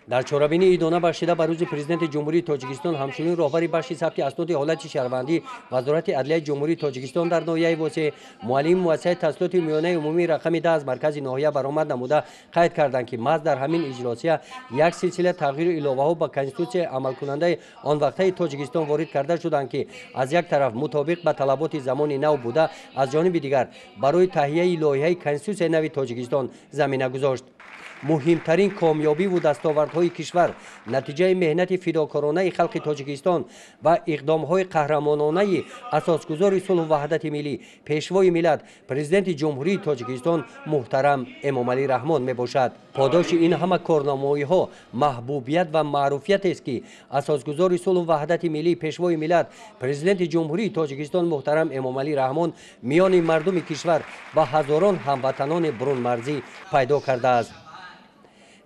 Дар чорабинии идона бахшида ба рӯзи Президенти Ҷумҳурии Тоҷикистон ҳамчунин роҳбари бахши сабти асноди ҳолати шаҳрвандӣ Вазорати адлияи Ҷумҳурии Тоҷикистон дар ноҳияи Восеъ, муаллими муассисаи таҳсилоти миёнаи умумии рақами 10 аз маркази ноҳия баромад намуда қайд карданд, ки маҳз дар ҳамин иҷлосия як силсила тағйиру иловаҳо ба конститутсияи амалкунандаи он вақтаи Тоҷикистон ворид карда шуданд, ки аз як тараф мутобиқ ба талаботи замони нав буда, аз ҷониби дигар барои таҳияи лоиҳаи конститутсияи нави Тоҷикистон замина гузошт. Муҳимтарин комёбиву дастовардҳои кишвар натиҷаи меҳнати фидокоронаи халқи Тоҷикистон ва иқдомҳои қаҳрамононаи асосгузори сулҳу ваҳдати миллӣ, пешвои миллат, Президенти Ҷумҳурии Тоҷикистон муҳтарам Эмомалӣ Раҳмон мебошад. Подоши ин ҳама корнамоиҳо маҳбубият ва маъруфиятест, ки асосгузори сулҳу ваҳдати миллӣ, пешвои миллат, Президенти Ҷумҳурии Тоҷикистон муҳтарам Эмомалӣ Раҳмон миёни мардуми кишвар ва ҳазорон ҳамватанони бурунмарзӣ пайдо кардааст.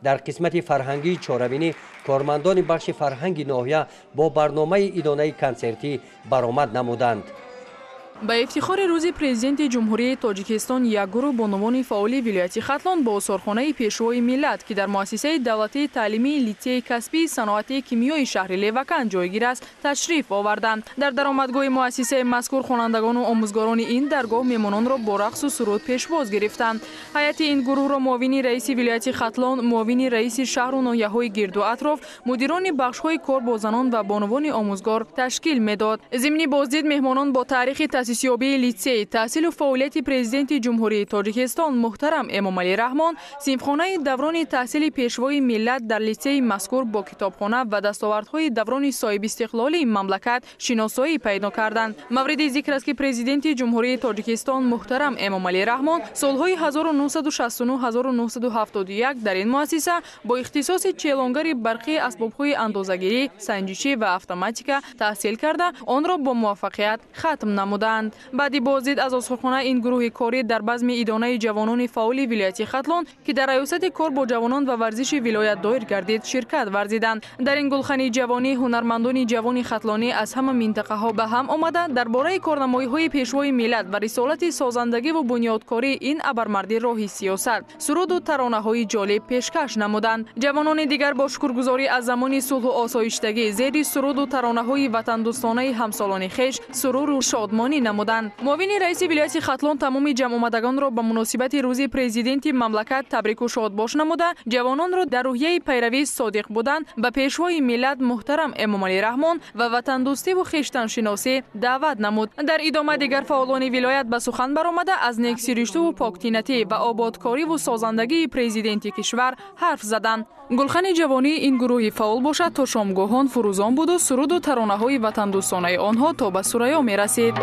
Дар қисмати фарҳангии чорабинӣ кормандони бахши фарҳанги ноҳия бо барномаи идонаи консертӣ баромад намуданд. Ба ифтихори рӯзи Президенти Ҷумҳурии Тоҷикистон як гурӯҳ бонувони фаъоли вилояти Хатлон бо осорхонаи Пешвои миллат, ки дар муассисаи давлатии таълимии литсеи касбии саноатии кимиёи шаҳри Левакан ҷойгир аст, ташриф оварданд. Дар даромадгоҳи муассисаи мазкур хонандагону омӯзгорони ин даргоҳ меҳмононро бо рақсу суруд пешвоз гирифтанд. Ҳайати ин гурӯҳро муовини раиси вилояти Хатлон, муовини раиси шаҳру ноҳияҳои гирду атроф, мудирони бахшҳои кор бо занон ва бонувони омӯзгор ташкил медод. Зимни боздид меҳмонон бо таърихи таъсисёбии литсей, таҳсилу фаъолияти Президенти Ҷумҳурии Тоҷикистон муҳтарам Эмомалӣ Раҳмон, синфхонаи даврони таҳсили Пешвои миллат дар литсеи мазкур бо китобхона ва дастовардҳои даврони соҳибистиқлолии мамлакат шиносоӣ пайдо карданд. Мавриди зикр аст, ки Президенти Ҷумҳурии Тоҷикистон муҳтарам Эмомалӣ Раҳмон солҳои 1969-1971 дар ин муассиса бо ихтисоси челонгари барқии асбобҳои андозагирӣ, санҷишӣ ва автоматика таҳсил карда, онро бо муваффақият хатм намуданд. намуданд. Баъди боздид аз осорхона ин гурӯҳи корӣ дар базми идонаи ҷавонони фаъоли вилояти Хатлон, ки дар раёсати кор бо ҷавонон ва варзиши вилоят доир гардид, ширкат варзиданд. Дар ин гулхани ҷавонӣ ҳунармандони ҷавони хатлонӣ аз ҳама минтақаҳо ба ҳам омада, дар бораи корнамоиҳои пешвои миллат ва рисолати созандагиву бунёдкории ин абармарди роҳи сиёсат суруду таронаҳои ҷолиб пешкаш намуданд. Ҷавонони дигар бо шукргузорӣ аз замони сулҳу осоиштагӣ зери суруду таронаҳои ватандӯстонаи ҳамсолони хеш суруру шодмонӣ намуданд. Муовини раиси вилояти Хатлон тамоми ҷамъомадагонро ба муносибати рӯзи президенти мамлакат табрику шодбош намуда, ҷавононро дар рӯҳияи пайравии содиқ будан ба пешвои миллат муҳтарам Эмомалӣ Раҳмон ва ватандӯстиву хештаншиносӣ даъват намуд. Дар идома дигар фаъолони вилоят ба сухан баромада, аз нексириштуву поктинатӣ ва ободкориву созандагии президенти кишвар ҳарф заданд. Гулхани ҷавонии ин гурӯҳи фаъол бошад то шомгоҳон фурӯзон буду суруду таронаҳои ватандӯстонаи онҳо то ба Сурайё мерасид.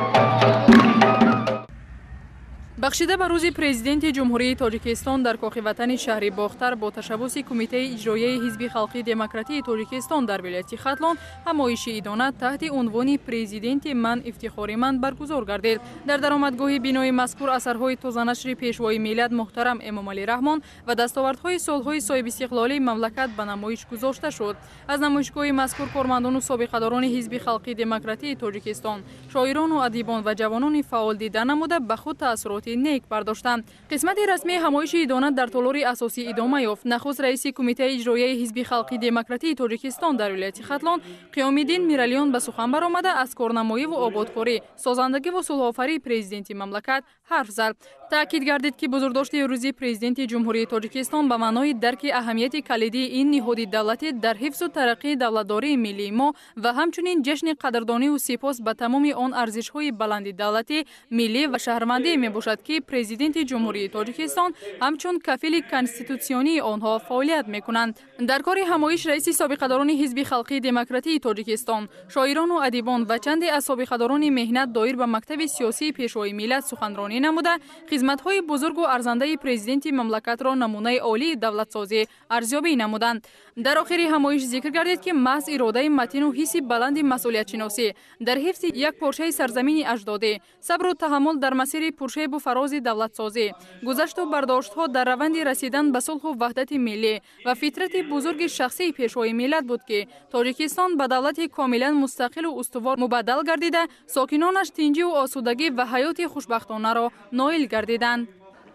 Бахшида ба рӯзи президенти Ҷумҳурии Тоҷикистон дар Кохи ватани шаҳри Бохтар бо ташаббуси Кумитаи иҷроияи Ҳизби халқии демократии Тоҷикистон дар вилояти Хатлон ҳамоиши идона таҳти унвони «Президенти ман, ифтихори ман» баргузор гардид. Дар даромадгоҳи бинои мазкур асарҳои тозанашри пешвои миллат муҳтарам Эмомалӣ Раҳмон ва дастовардҳои солҳои соҳибистиқлолии мамлакат ба намоиш гузошта шуд. Аз намоишгоҳи мазкур кормандону собиқадорони Ҳизби халқии демократии Тоҷикистон, шоирону адибон ва ҷавонони фаъол дида намуда, ба худ таассуроти нек бардоштанд. Қисмати расмии ҳамоиши идона дар толори асосӣ идома ёфт. Нахуст раиси Кумитаи иҷроияи Ҳизби халқии демократии Тоҷикистон дар вилояти Хатлон Қиёмиддин Миралиён ба сухан баромада, аз корнамоиву ободкорӣ, созандагиву сулҳофарии президенти мамлакат ҳарф зад. Таъкид гардид, ки бузургдошти рӯзи президенти Ҷумҳурии Тоҷикистон ба маънои дарки аҳамияти калидии ин ниҳоди давлатӣ дар ҳифзу тараққии давлатдории миллии мо ва ҳамчунин ҷашни қадрдониву сипос ба тамоми он арзишҳои баланди давлатӣ, миллӣ ва шаҳрвандӣ мебошад, ки президенти Ҷумҳурии Тоҷикистон ҳамчун кафили конститутсионии онҳо фаъолият мекунанд. Дар кори ҳамоиш раиси собиқадорони Ҳизби халқии демократии Тоҷикистон, шоирону адибон ва чанде аз собиқадорони меҳнат доир ба мактаби сиёсии пешвои миллат суханронӣ намуда, хизматҳои бузургу арзандаи президенти мамлакатро намунаи олии давлатсозӣ арзёбӣ намуданд. Дар охири ҳамоиш зикр гардид, ки маҳз иродаи матину ҳисси баланди масъулиятшиносӣ дар ҳифзи як порчаи сарзамини аҷдодӣ, сабру таҳаммул дар масири пуршебу фарози давлатсозӣ, гузашту бардоштҳо дар раванди расидан ба сулҳу ваҳдати миллӣ ва фитрати бузурги шахсии пешвои миллат буд, ки Тоҷикистон ба давлати комилан мустақилу устувор мубаддал гардида, сокинонаш тинҷиву осудагӣ ва ҳаёти хушбахтонаро ноил гардиданд.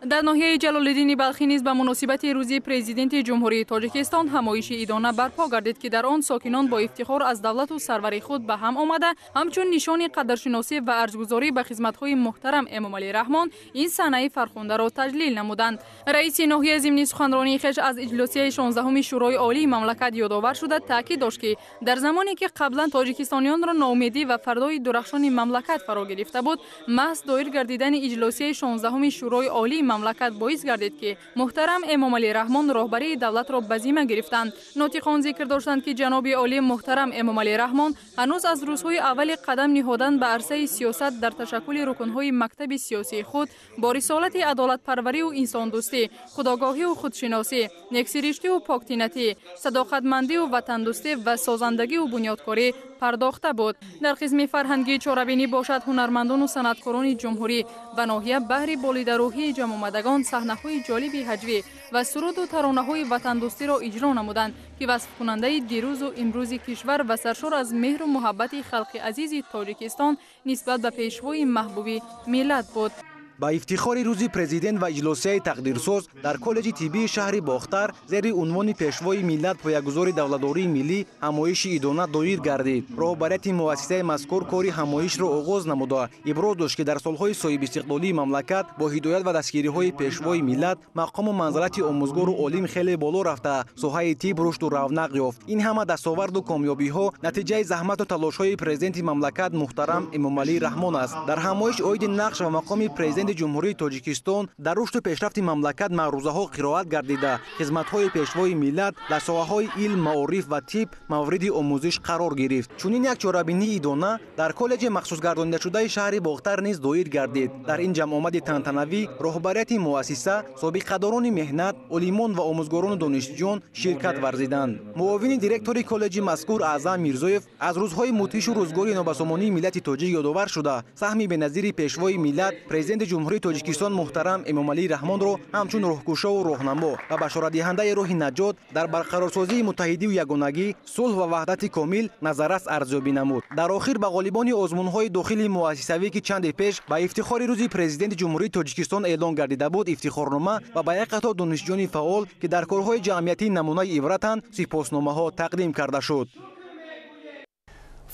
Дар ноҳияи Ҷалолиддини Балхӣ низ ба муносибати рӯзи президенти Ҷумҳурии Тоҷикистон ҳамоиши идона барпо гардид, ки дар он сокинон бо ифтихор аз давлату сарвари худ ба ҳам омада, ҳамчун нишони қадршиносӣ ва арҷгузорӣ ба хизматҳои муҳтарам Эмомалӣ Раҳмон ин санаи фархундаро таҷлил намуданд. Раиси ноҳия зимни суханронии хеш аз иҷлосияи 16-уми Шӯрои Олии мамлакат ёдовар шуда, таъкид дошт, ки дар замоне ки қаблан тоҷикистониёнро ноумедӣ ва фардои дурахшони мамлакат фаро гирифта буд, маҳз доир гардидани иҷлосияи 16-уми Шӯрои Олии мамлакат боис гардид, ки муҳтарам Эмомалӣ Раҳмон роҳбарии давлатро ба зимма гирифтанд. Нотиқон зикр доштанд, ки ҷаноби олӣ муҳтарам Эмомалӣ Раҳмон ҳанӯз аз рӯзҳои аввали қадам ниҳодан ба арсаи сиёсат дар ташаккули рукнҳои мактаби сиёсии худ бо рисолати адолатпарвариву инсондӯстӣ, худогоҳиву худшиносӣ, нексириштиву поктинатӣ, садоқатмандиву ватандӯстӣ ва созандагиву бунёдкорӣ пардохта буд. Дар қисми фарҳангии чорабинӣ бошад, ҳунармандону санъаткорони ҷумҳурӣ ва ноҳия баҳри болидарӯҳии ҷамъомадагон саҳнаҳои ҷолиби ҳаҷвӣ ва суруду таронаҳои ватандӯстиро иҷро намуданд, ки васфкунандаи дирӯзу имрӯзи кишвар ва саршор аз меҳру муҳаббати халқи азизи Тоҷикистон нисбат ба пешвои маҳбуби миллат буд. Ба ифтихори рӯзи президент ва иҷлосияи тақдирсоз дар коллеҷи тиббии шаҳри Бохтар зери унвони «Пешвои миллат, поягузори давлатдории миллӣ» ҳамоиши идона доир гардид. Роҳбарияти муассисаи мазкур кори ҳамоишро оғоз намуда, иброз дошт, ки дар солҳои соҳибистиқлолии мамлакат бо ҳидоят ва дастгириҳои пешвои миллат мақому манзалати омӯзгору олим хеле боло рафта, соҳаи тиб рушду равнақ ёфт. Ин ҳама дастоварду комёбиҳо натиҷаи заҳмату талошҳои президенти мамлакат муҳтарам Эмомалӣ Раҳмон аст. Дар ҳамоиш оиди нақш ва мақоми президенти Президенти Ҷумҳурии Тоҷикистон дар рушду пешрафти мамлакат маърузаҳо қироат гардида, хизматҳои Пешвои миллат дар соҳаҳои илм, маориф ва тиб мавриди омӯзиш қарор гирифт. Чунин як чорабинии идона дар коллеҷи махсусгардонидашудаи шаҳри Бохтар низ доир гардид. Дар ин ҷамъомади тантанавӣ роҳбарияти муассиса, собиқадорони меҳнат, олимон ва омӯзгорону донишҷӯён ширкат варзиданд. Муовини директори коллеҷи мазкур Аъзам Мирзоев аз рӯзҳои мудҳишу рӯзгори нобасомонии миллати тоҷик ёдовар шуда, саҳми беназири Пешвои миллат, Президенти Ҷумҳурии Тоҷикистон муҳтарам Эмомалӣ Раҳмонро ҳамчун роҳкушову роҳнамо ва башоратдиҳандаи роҳи наҷот дар барқарорсозии муттаҳидию ягонагӣ, сулҳ ва ваҳдати комил назаррас арзёбӣ намуд. Дар охир ба ғолибони озмунҳои дохили муассисавӣ, ки чанде пеш ба ифтихори рӯзи Президенти Ҷумҳурии Тоҷикистон эълон гардида буд, ифтихорнома ва ба як қатор донишҷӯёни фаъол, ки дар корҳои ҷамъиятӣ намунаи ибратанд, сипосномаҳо тақдим карда шуд.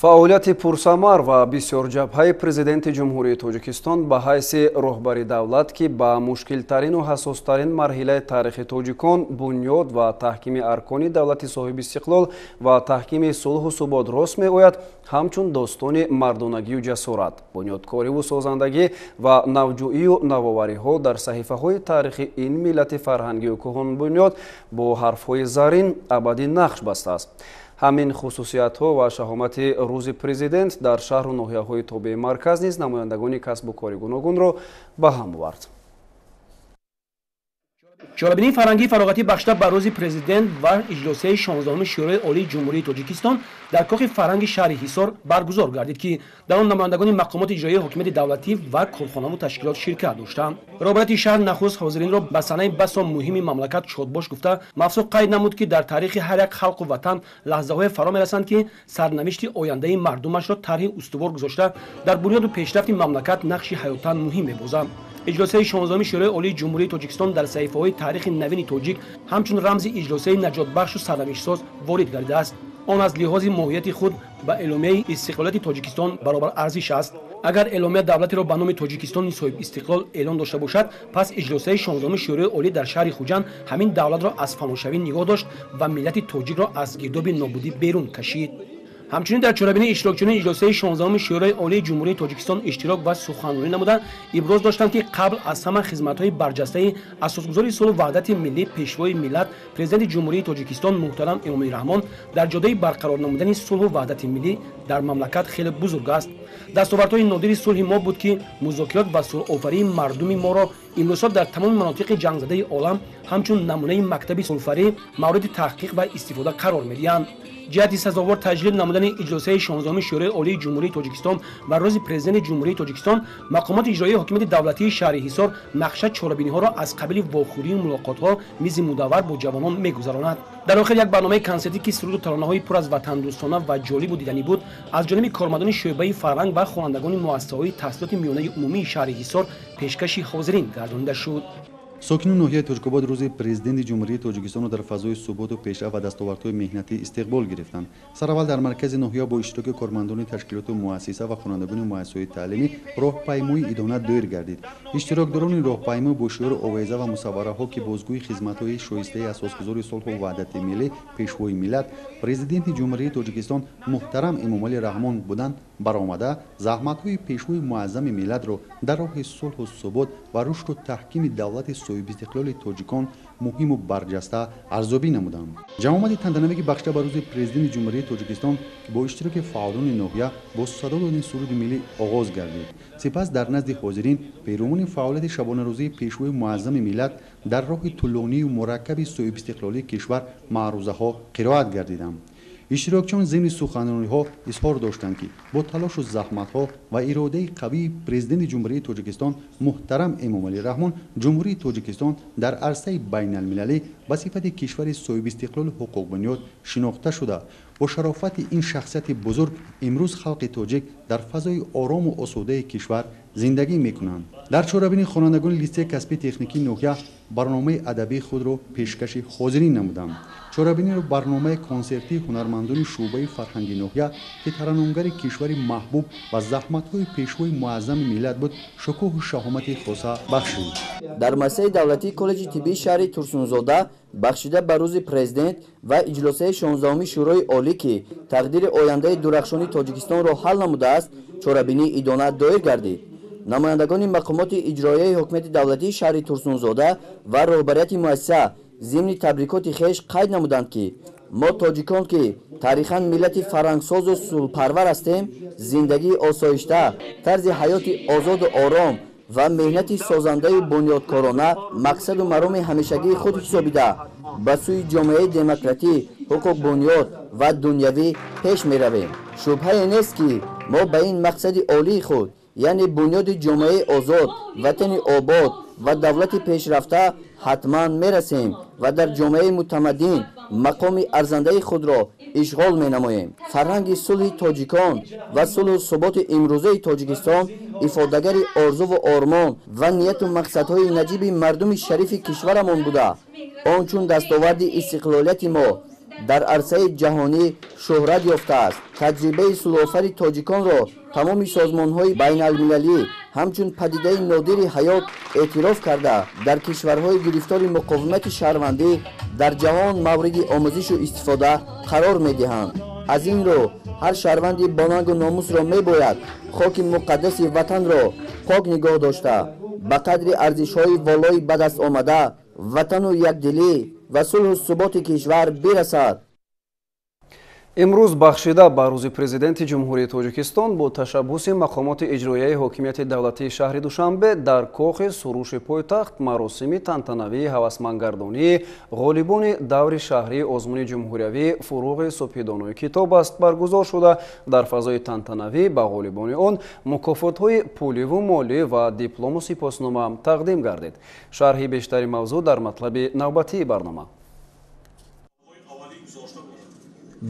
Фаъолияти пурсамар ва бисёрҷабҳаи Президенти Ҷумҳурии Тоҷикистон ба ҳайси роҳбари давлат, ки ба мушкилтарину ҳассостарин марҳилаи таърихи тоҷикон, бунёд ва таҳкими аркони давлати соҳибистиқлол ва таҳкими сулҳу субот рост меояд, ҳамчун достони мардонагию ҷасорат, бунёдкориву созандагӣ ва навҷӯию навовариҳо дар саҳифаҳои таърихи ин миллати фарҳангию кӯҳанбунёд бо ҳарфҳои зарин абадӣ нақш бастааст. Ҳамин хусусиятҳо ва шаҳомати рӯзи президент дар шаҳру ноҳияҳои тобеи марказ низ намояндагони касбу кори гуногунро ба ҳам овард. Чорабинии фарҳангии фароғатӣ бахшида ба рӯзи президент ва иҷлосияи 16-уми Шӯрои Олии Ҷумҳурии Тоҷикистон дар кохи фарҳанги шаҳри Ҳисор баргузор гардид, ки дар он намояндагони мақомоти иҷроияи ҳокимияти давлатӣ ва корхонаву ташкилот ширкат доштанд. Роҳбарияти шаҳр нахуст ҳозиринро ба санаи басо муҳими мамлакат шодбош гуфта, мавсуф қайд намуд, ки дар таърихи ҳар як халқу ватан лаҳзаҳое фаро мерасанд, ки сарнавишти ояндаи мардумашро тарҳи устувор гузошта, дар бунёду пешрафти мамлакат нақши ҳаётан муҳим мебозанд. Иҷлосияи 16-уми Шӯрои Олии Ҷумҳурии Тоҷикистон дар саҳифаҳои таърихи навини тоҷик ҳамчун рамзи иҷлосияи наҷотбахшу сарнавиштсоз ворид гардидааст. Он аз лиҳози моҳияти худ ба эъломияи истиқлолияти Тоҷикистон баробар арзиш аст. Агар эъломия давлатеро ба номи Тоҷикистони соҳибистиқлол эълон дошта бошад, пас иҷлосияи 16-уми Шӯрои Олӣ дар шаҳри Хуҷанд ҳамин давлатро аз фаношавӣ нигоҳ дошт ва миллати тоҷикро аз гирдоби нобудӣ берун кашид. Ҳамчунин дар чорабинии иштирокчиёни иҷлосияи 16-уми Шӯрои Олии Ҷумҳурии Тоҷикистон иштирок ва суханронӣ намуда, иброз доштанд, ки қабл аз ҳама хизматҳои барҷастаи асосгузори сулҳу ваҳдати миллӣ, Пешвои миллат, Президенти Ҷумҳурии Тоҷикистон муҳтарам Эмомалӣ Раҳмон дар ҷодаи барқарор намудани сулҳу ваҳдати миллӣ дар мамлакат хеле бузург аст. Дастовардҳои нодири сулҳи мо буд, ки музокирот ва сулҳофарии мардуми моро имрӯзҳо дар тамоми манотиқи ҷангзадаи олам ҳамчун намунаи мактаби сулҳфарӣ мавриди таҳқиқ ва истифода қарор медиҳанд. Ҷиҳати сазовор таҷлил намудани иҷлосияи 16-уми Шӯрои Олии Ҷумҳурии Тоҷикистон ва рӯзи Президенти Ҷумҳурии Тоҷикистон мақомоти иҷроияи ҳокимияти давлатии шаҳри Ҳисор нақша чорабиниҳоро аз қабили вохӯрию мулоқотҳо, мизи мудаввар бо ҷавонон мегузаронад. Дар охир як барномаи консертӣ, ки суруду таронаҳои пур аз ватандӯстона ва ҷолибу диданӣ буд, аз ҷониби кормандони шӯъбаи фарҳанг ва хонандагони муассисаҳои таҳсилоти миёнаи умумии шаҳри Ҳисор пешкаши ҳозирин гардонида шуд. Сокинони ноҳияи Тоҷикобод рӯзи Президенти Ҷумҳурии Тоҷикистонро дар фазои суботу пешрафт ва дастовардҳои меҳнатӣ истиқбол гирифтанд. Сараввал дар маркази ноҳия бо иштироки кормандони ташкилоту муассиса ва хонандагони муассисаҳои таълимӣ роҳпаймоӣ идона доир гардид. Иштирокдорони роҳпаймоӣ бо шиору овеза ва мусаввараҳо, ки бозгӯи хизматҳои шоистаи асосгузори сулҳу ваҳдати миллӣ, Пешвои миллат, Президенти Ҷумҳурии Тоҷикистон муҳтарам Эмомалӣ Раҳмон буданд, баромада заҳматҳои Пешвои муаззами миллатро дар роҳи сулҳу субот ва рушду таҳкими давлати соҳибистиқлоли тоҷикон муҳиму барҷаста арзёбӣ намуданд. Ҷамъомади тантанавӣ, ки бахшида ба рӯзи Президенти Ҷумҳурии Тоҷикистон бо иштироки фаъолони ноҳия бо садо додани суруди миллӣ оғоз гардид. Сипас дар назди ҳозирин перомуни фаъолияти шабонарӯзии Пешвои муаззами миллат дар роҳи тӯлонию мураккаби соҳибистиқлолии кишвар маърузаҳо қироат гардиданд. Иштирокчиён зимни суханрониҳо изҳор доштанд, ки бо талошу заҳматҳо ва иродаи қавии Президенти Ҷумҳурии Тоҷикистон муҳтарам Эмомалӣ Раҳмон Ҷумҳурии Тоҷикистон дар арсаи байналмилалӣ ба сифати кишвари соҳибистиқлолу ҳуқуқбунёд шинохта шуда, бо шарофати ин шахсияти бузург имрӯз халқи тоҷик дар фазои орому осудаи кишвар зиндагӣ мекунанд. Дар чорабинии хонандагони литсеи касбии техникии ноҳия барномаи адабии худро пешкаши ҳозирин намуданд. Чорабиниро барномаи консертии ҳунармандони шӯъбаи фарҳанги ноҳия, ки тараннумгари кишвари маҳбуб ва заҳматҳои Пешвои муаззами миллат буд, шукӯҳу шаҳомати хоса бахшид. Дар муассисаи давлатии коллеҷи тиббии шаҳри Турсунзода бахшида ба рӯзи президент ва иҷлосияи 16-уми Шӯрои Олӣ, ки тақдири ояндаи дурахшони Тоҷикистонро ҳал намудааст, чорабинии идона доир гардид. Намояндагони мақомоти иҷроияи ҳукумати давлатии шаҳри Турсунзода ва роҳбарияти муассиса зимни табрикоти хеш қайд намуданд, ки мо тоҷикон, ки таърихан миллати фарҳангсозу сулҳпарвар ҳастем, зиндагии осоишта, тарзи ҳаёти озоду ором ва меҳнати созандаю бунёдкорона мақсаду мароми ҳамешагии худ ҳисобида, ба сӯи ҷомеаи демократӣ, ҳуқуқбунёд ва дунявӣ пеш меравем. Шубҳае нест, ки мо ба ин мақсади олии худ, яъне бунёди ҷомеаи озод, ватани обод ва давлати пешрафта ҳатман мерасем ва дар ҷомеаи мутамаддин мақоми арзандаи худро ишғол менамоем. Фарҳанги сулҳи тоҷикон ва сулҳу суботи имрӯзаи Тоҷикистон ифодагари орзуву ормон ва нияту мақсадҳои наҷиби мардуми шарифи кишварамон буда, он чун дастоварди истиқлолияти мо дар арсаи ҷаҳонӣ шӯҳрат ёфтааст. Таҷрибаи сулҳофари тоҷиконро тамоми созмонҳои байналмилалӣ ҳамчун падидаи нодири ҳаёт эътироф карда, дар кишварҳои гирифтори муқовимати шаҳрвандӣ дар ҷаҳон мавриди омӯзишу истифода қарор медиҳанд. Аз ин рӯ ҳар шаҳрванди бонангу номусро мебояд хоки муқаддаси ватанро пок нигоҳ дошта, ба қадри арзишҳои волои ба даст омада ватану якдилӣ ва сулҳу суботи кишвар бирасад. Имрӯз бахшида ба рӯзи Президенти Ҷумҳурии Тоҷикистон бо ташаббуси мақомоти иҷроияи ҳокимияти давлатии шаҳри Душанбе дар кохи Суруши пойтахт маросими тантанавии ҳавасмандгардонии ғолибони даври шаҳрии озмуни ҷумҳуриявӣ «Фуруғи субҳидонои китоб аст» баргузор шуда, дар фазои тантанавӣ ба ғолибони он мукофотҳои пуливу молӣ ва диплому сипоснома тақдим гардид. Шарҳи бештари мавзӯъ дар матлаби навбатии барнома.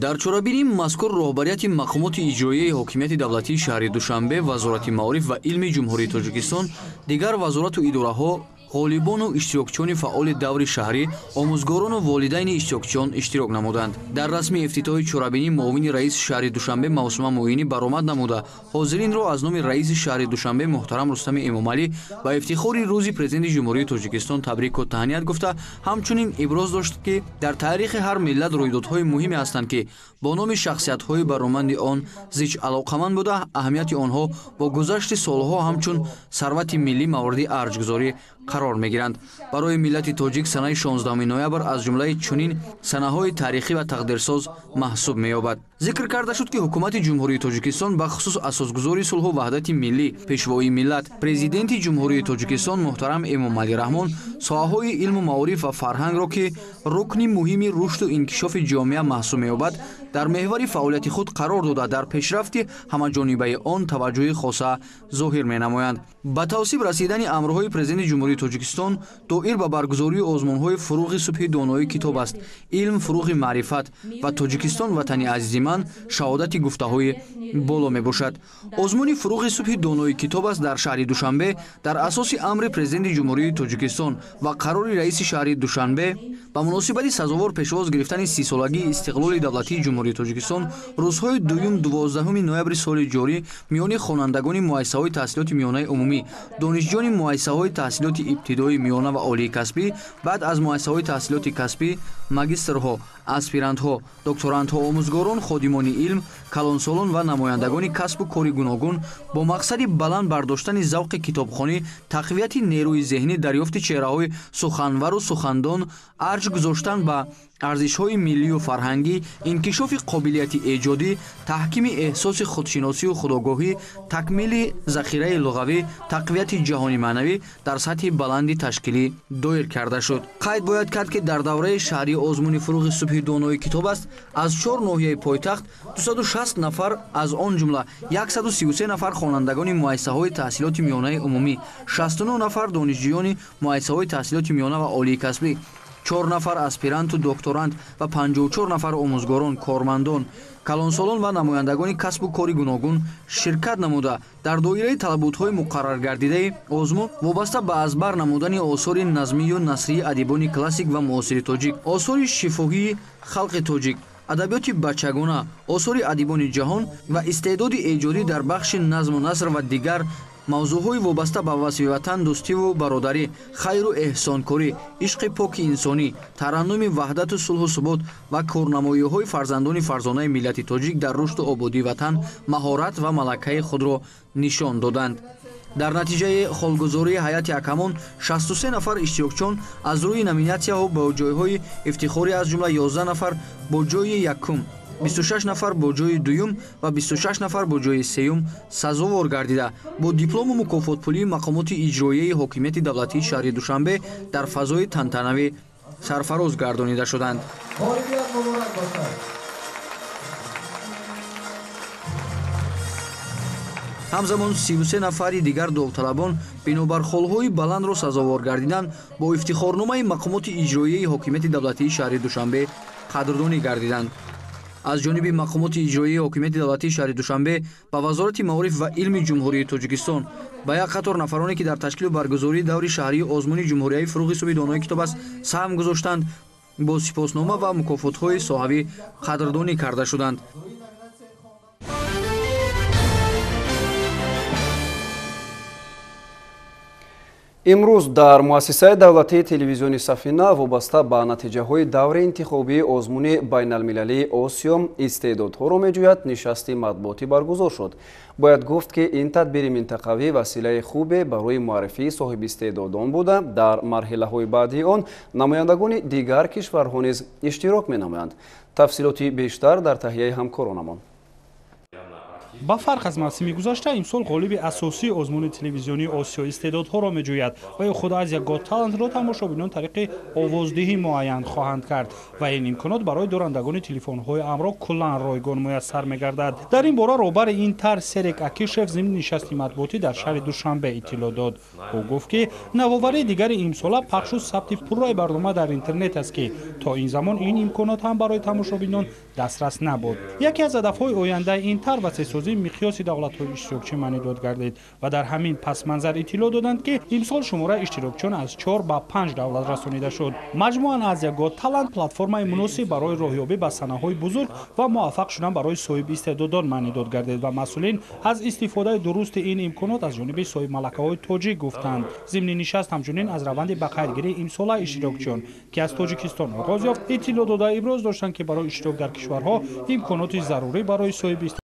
Дар чорабинии мазкур роҳбарияти мақомоти иҷроияи ҳокимияти давлатии шаҳри Душанбе, Вазорати маориф ва илми Ҷумҳурии Тоҷикистон, дигар вазорату идораҳо, ғолибону иштирокчиёни фаъоли даври шаҳрӣ, омӯзгорону волидайни иштирокчиён иштирок намуданд. Дар расми ифтитоҳи чорабинӣ муовини раиси шаҳри Душанбе Мавсума Муинӣ баромад намуда, ҳозиринро аз номи раиси шаҳри Душанбе муҳтарам Рустами Эмомалӣ ба ифтихори рӯзи Президенти Ҷумҳурии Тоҷикистон табрику таҳният гуфта, ҳамчунин иброз дошт, ки дар таърихи ҳар миллат рӯйдодҳои муҳиме ҳастанд, ки бо номи шахсиятҳои бароманди он зич алоқаманд буда, аҳамияти онҳо бо гузашти солҳо ҳамчун сарвати миллӣ мавриди арҷгузорӣ қарор мегиранд. Барои миллати тоҷик санаи 16 ноябр аз ҷумлаи чунин санаҳои таърихӣ ва тақдирсоз маҳсуб меёбад. Зикр карда шуд, ки ҳукумати Ҷумҳурии Тоҷикистон бахусус асосгузори сулҳу ваҳдати миллӣ, Пешвои миллат, Президенти Ҷумҳурии Тоҷикистон муҳтарам Эмомалӣ Раҳмон соҳаҳои илму маориф ва фарҳангро, ки рукни муҳими рушду инкишофи ҷомеа маҳсуб меёбад, дар меҳвари фаъолияти худ қарор дода, дар пешрафти ҳамаҷонибаи он таваҷҷӯҳи хоса зоҳир менамоянд. Ба тавсиб расидани амрҳои Президенти Ҷумҳурии Тоҷикистон доир ба баргузории озмунҳои «Фуруғи субҳи донои китоб аст», «Илм фуруғи маърифат» ва «Тоҷикистон ватани азизи ман» шаҳодати гуфтаҳои боло мебошад. Озмуни «Фуруғи субҳи донои китоб аст» дар шаҳри Душанбе дар асоси амри Президенти Ҷумҳурии Тоҷикистон ва қарори раиси шаҳри Душанбе ба муносибати сазовор пешвоз гирифтани 30-солагии истиқлоли давлатии Ҷумҳурии Тоҷикистон рӯзҳои 2-12 ноябри соли ҷорӣ миёни хонандагони муассисаҳои таҳсилоти миёнаи умумӣ, донишҷӯёни муассисаҳои таҳсилоти ибтидоӣ, миёна ва олии касбӣ, баъд аз муассисаҳои таҳсилоти касбӣ, магистрҳо, аспирантҳо, докторантҳо, омӯзгорон, ходимони илм, калонсолон ва намояндагони касбу кори гуногун бо мақсади баланд бардоштани завқи китобхонӣ, тақвияти нерӯи зеҳнӣ, дарёфти чеҳраҳои суханвару сухандон, арҷ гузоштан ба арзишҳои миллию фарҳангӣ, инкишофи қобилияти эҷодӣ, таҳкими эҳсоси худшиносию худогоҳӣ, такмили захираи луғавӣ, тақвияти ҷаҳони маънавӣ дар сатҳи баланди ташкилӣ доир карда шуд. Қайд бояд кард, ки дар давраи шаҳрии озмуни «Фуруғи субҳи донои китоб аст» аз 4 ноҳияи пойтахт 260 нафар, аз он ҷумла 133 нафар хонандагони муассисаҳои таҳсилоти миёнаи умумӣ, 69 нафар донишҷӯёни муассисаҳои таҳсилоти миёна ва олии касбӣ, 4 нафар аспиранту докторант ва 54 нафар омӯзгорон, кормандон, калонсолон ва намояндагони касбу кори гуногун ширкат намуда, дар доираи талаботҳои муқарраргардидаи озмун вобаста ба аз бар намудани осори назмию насрии адибони классик ва муосири тоҷик, осори шифоҳии халқи тоҷик, адабиёти бачагона, осори адибони ҷаҳон ва истеъдоди эҷодӣ дар бахши назму наср ва дигар мавзӯъҳои вобаста ба васфи ватан, дӯстиву бародарӣ, хайру эҳсонкорӣ, ишқи поки инсонӣ, тараннуми ваҳдату сулҳу субот ва корнамоиҳои фарзандони фарзонаи миллати тоҷик дар рушду ободии ватан маҳорат ва малакаи худро нишон доданд. Дар натиҷаи холгузории ҳайати ҳакамон 63 нафар иштирокчиён аз рӯи номинатсияҳо бо ҷойҳои ифтихорӣ, аз ҷумла 11 нафар бо ҷойи якум, 26 нафар бо ҷойи дуюм ва 26 нафар бо ҷойи сеюм сазовор гардида, бо диплому мукофотпулии мақомоти иҷроияи ҳокимияти давлатии шаҳри Душанбе дар фазои тантанавӣ сарфароз гардонида шуданд. Ҳамзамон 33 нафари дигар довталабон бинобар холҳои баландро сазовор гардидан бо ифтихорномаи мақомоти иҷроияи ҳокимияти давлатии шаҳри Душанбе қадрдонӣ гардиданд. Аз ҷониби мақомоти иҷроияи ҳокимияти давлатии шаҳри Душанбе ба Вазорати маориф ва илми Ҷумҳурии Тоҷикистон ба як қатор нафароне, ки дар ташкилу баргузории даври шаҳрии озмуни ҷумҳуриявии фурӯғи субҳи донои китоб аст саҳм гузоштанд, бо сипоснома ва мукофотҳои соҳавӣ қадрдонӣ карда шуданд. Имрӯз дар муассисаи давлатии телевизиони Сафина вобаста ба натиҷаҳои даври интихобии озмуни байналмилалии Осиё истеъдодҳоро меҷӯяд нишасти матбуотӣ баргузор шуд. Бояд гуфт, ки ин тадбири минтақавӣ василаи хубе барои муаррифии соҳибистеъдодон буда, дар марҳилаҳои баъдии он намояндагони дигар кишварҳо низ иштирок менамоянд. Тафсилоти бештар дар таҳияи ҳамкоронамон. Ба фарқ аз мавсими гузашта, имсол ғолиби асосии озмуни телевизионии Осиё истеъдодҳоро меҷӯяд ва ё худ Азия Got Talent-ро тамошобинон тариқи овоздиҳӣ муайян хоҳанд кард ва ин имконот барои дорандагони телефонҳои ҳамроҳ куллан ройгон муяссар мегардад. Дар ин бора роҳбари ин тарҳ Серик Акишев зимни нишасти матбуотӣ дар шаҳри Душанбе иттилоъ дод. Ӯ гуфт, ки навоварии дигари имсола пахшу сабти пурраи барнома дар интернет аст, ки то ин замон ин имконот ҳам барои тамошобинон дастрас набуд. Яке аз ҳадафҳои ояндаи ин тарҳ васеъсозии миқёси давлатҳои иштирокчӣ маънидод гардид ва дар ҳамин пасманзар иттилоъ доданд, ки имсол шумораи иштирокчиён аз 4 ба 5 давлат расонида шуд. Маҷмӯан Азия Got Talent платформаи муносиб барои роҳёбӣ ба саҳнаҳои бузург ва муваффақ шудан барои соҳибистеъдодон маънидод гардид ва масъулин аз истифодаи дурусти ин имконот аз ҷониби соҳибмалакаҳои тоҷик гуфтанд. Зимни нишаст ҳамчунин аз раванди ба қайдгирии имсолаи иштирокчиён, ки аз Тоҷикистон оғоз ёфт, иттилоъ дода иброз доштанд, ки барои иштирок дар кишварҳо имконоти зарурӣ барои соҳибистеъдодон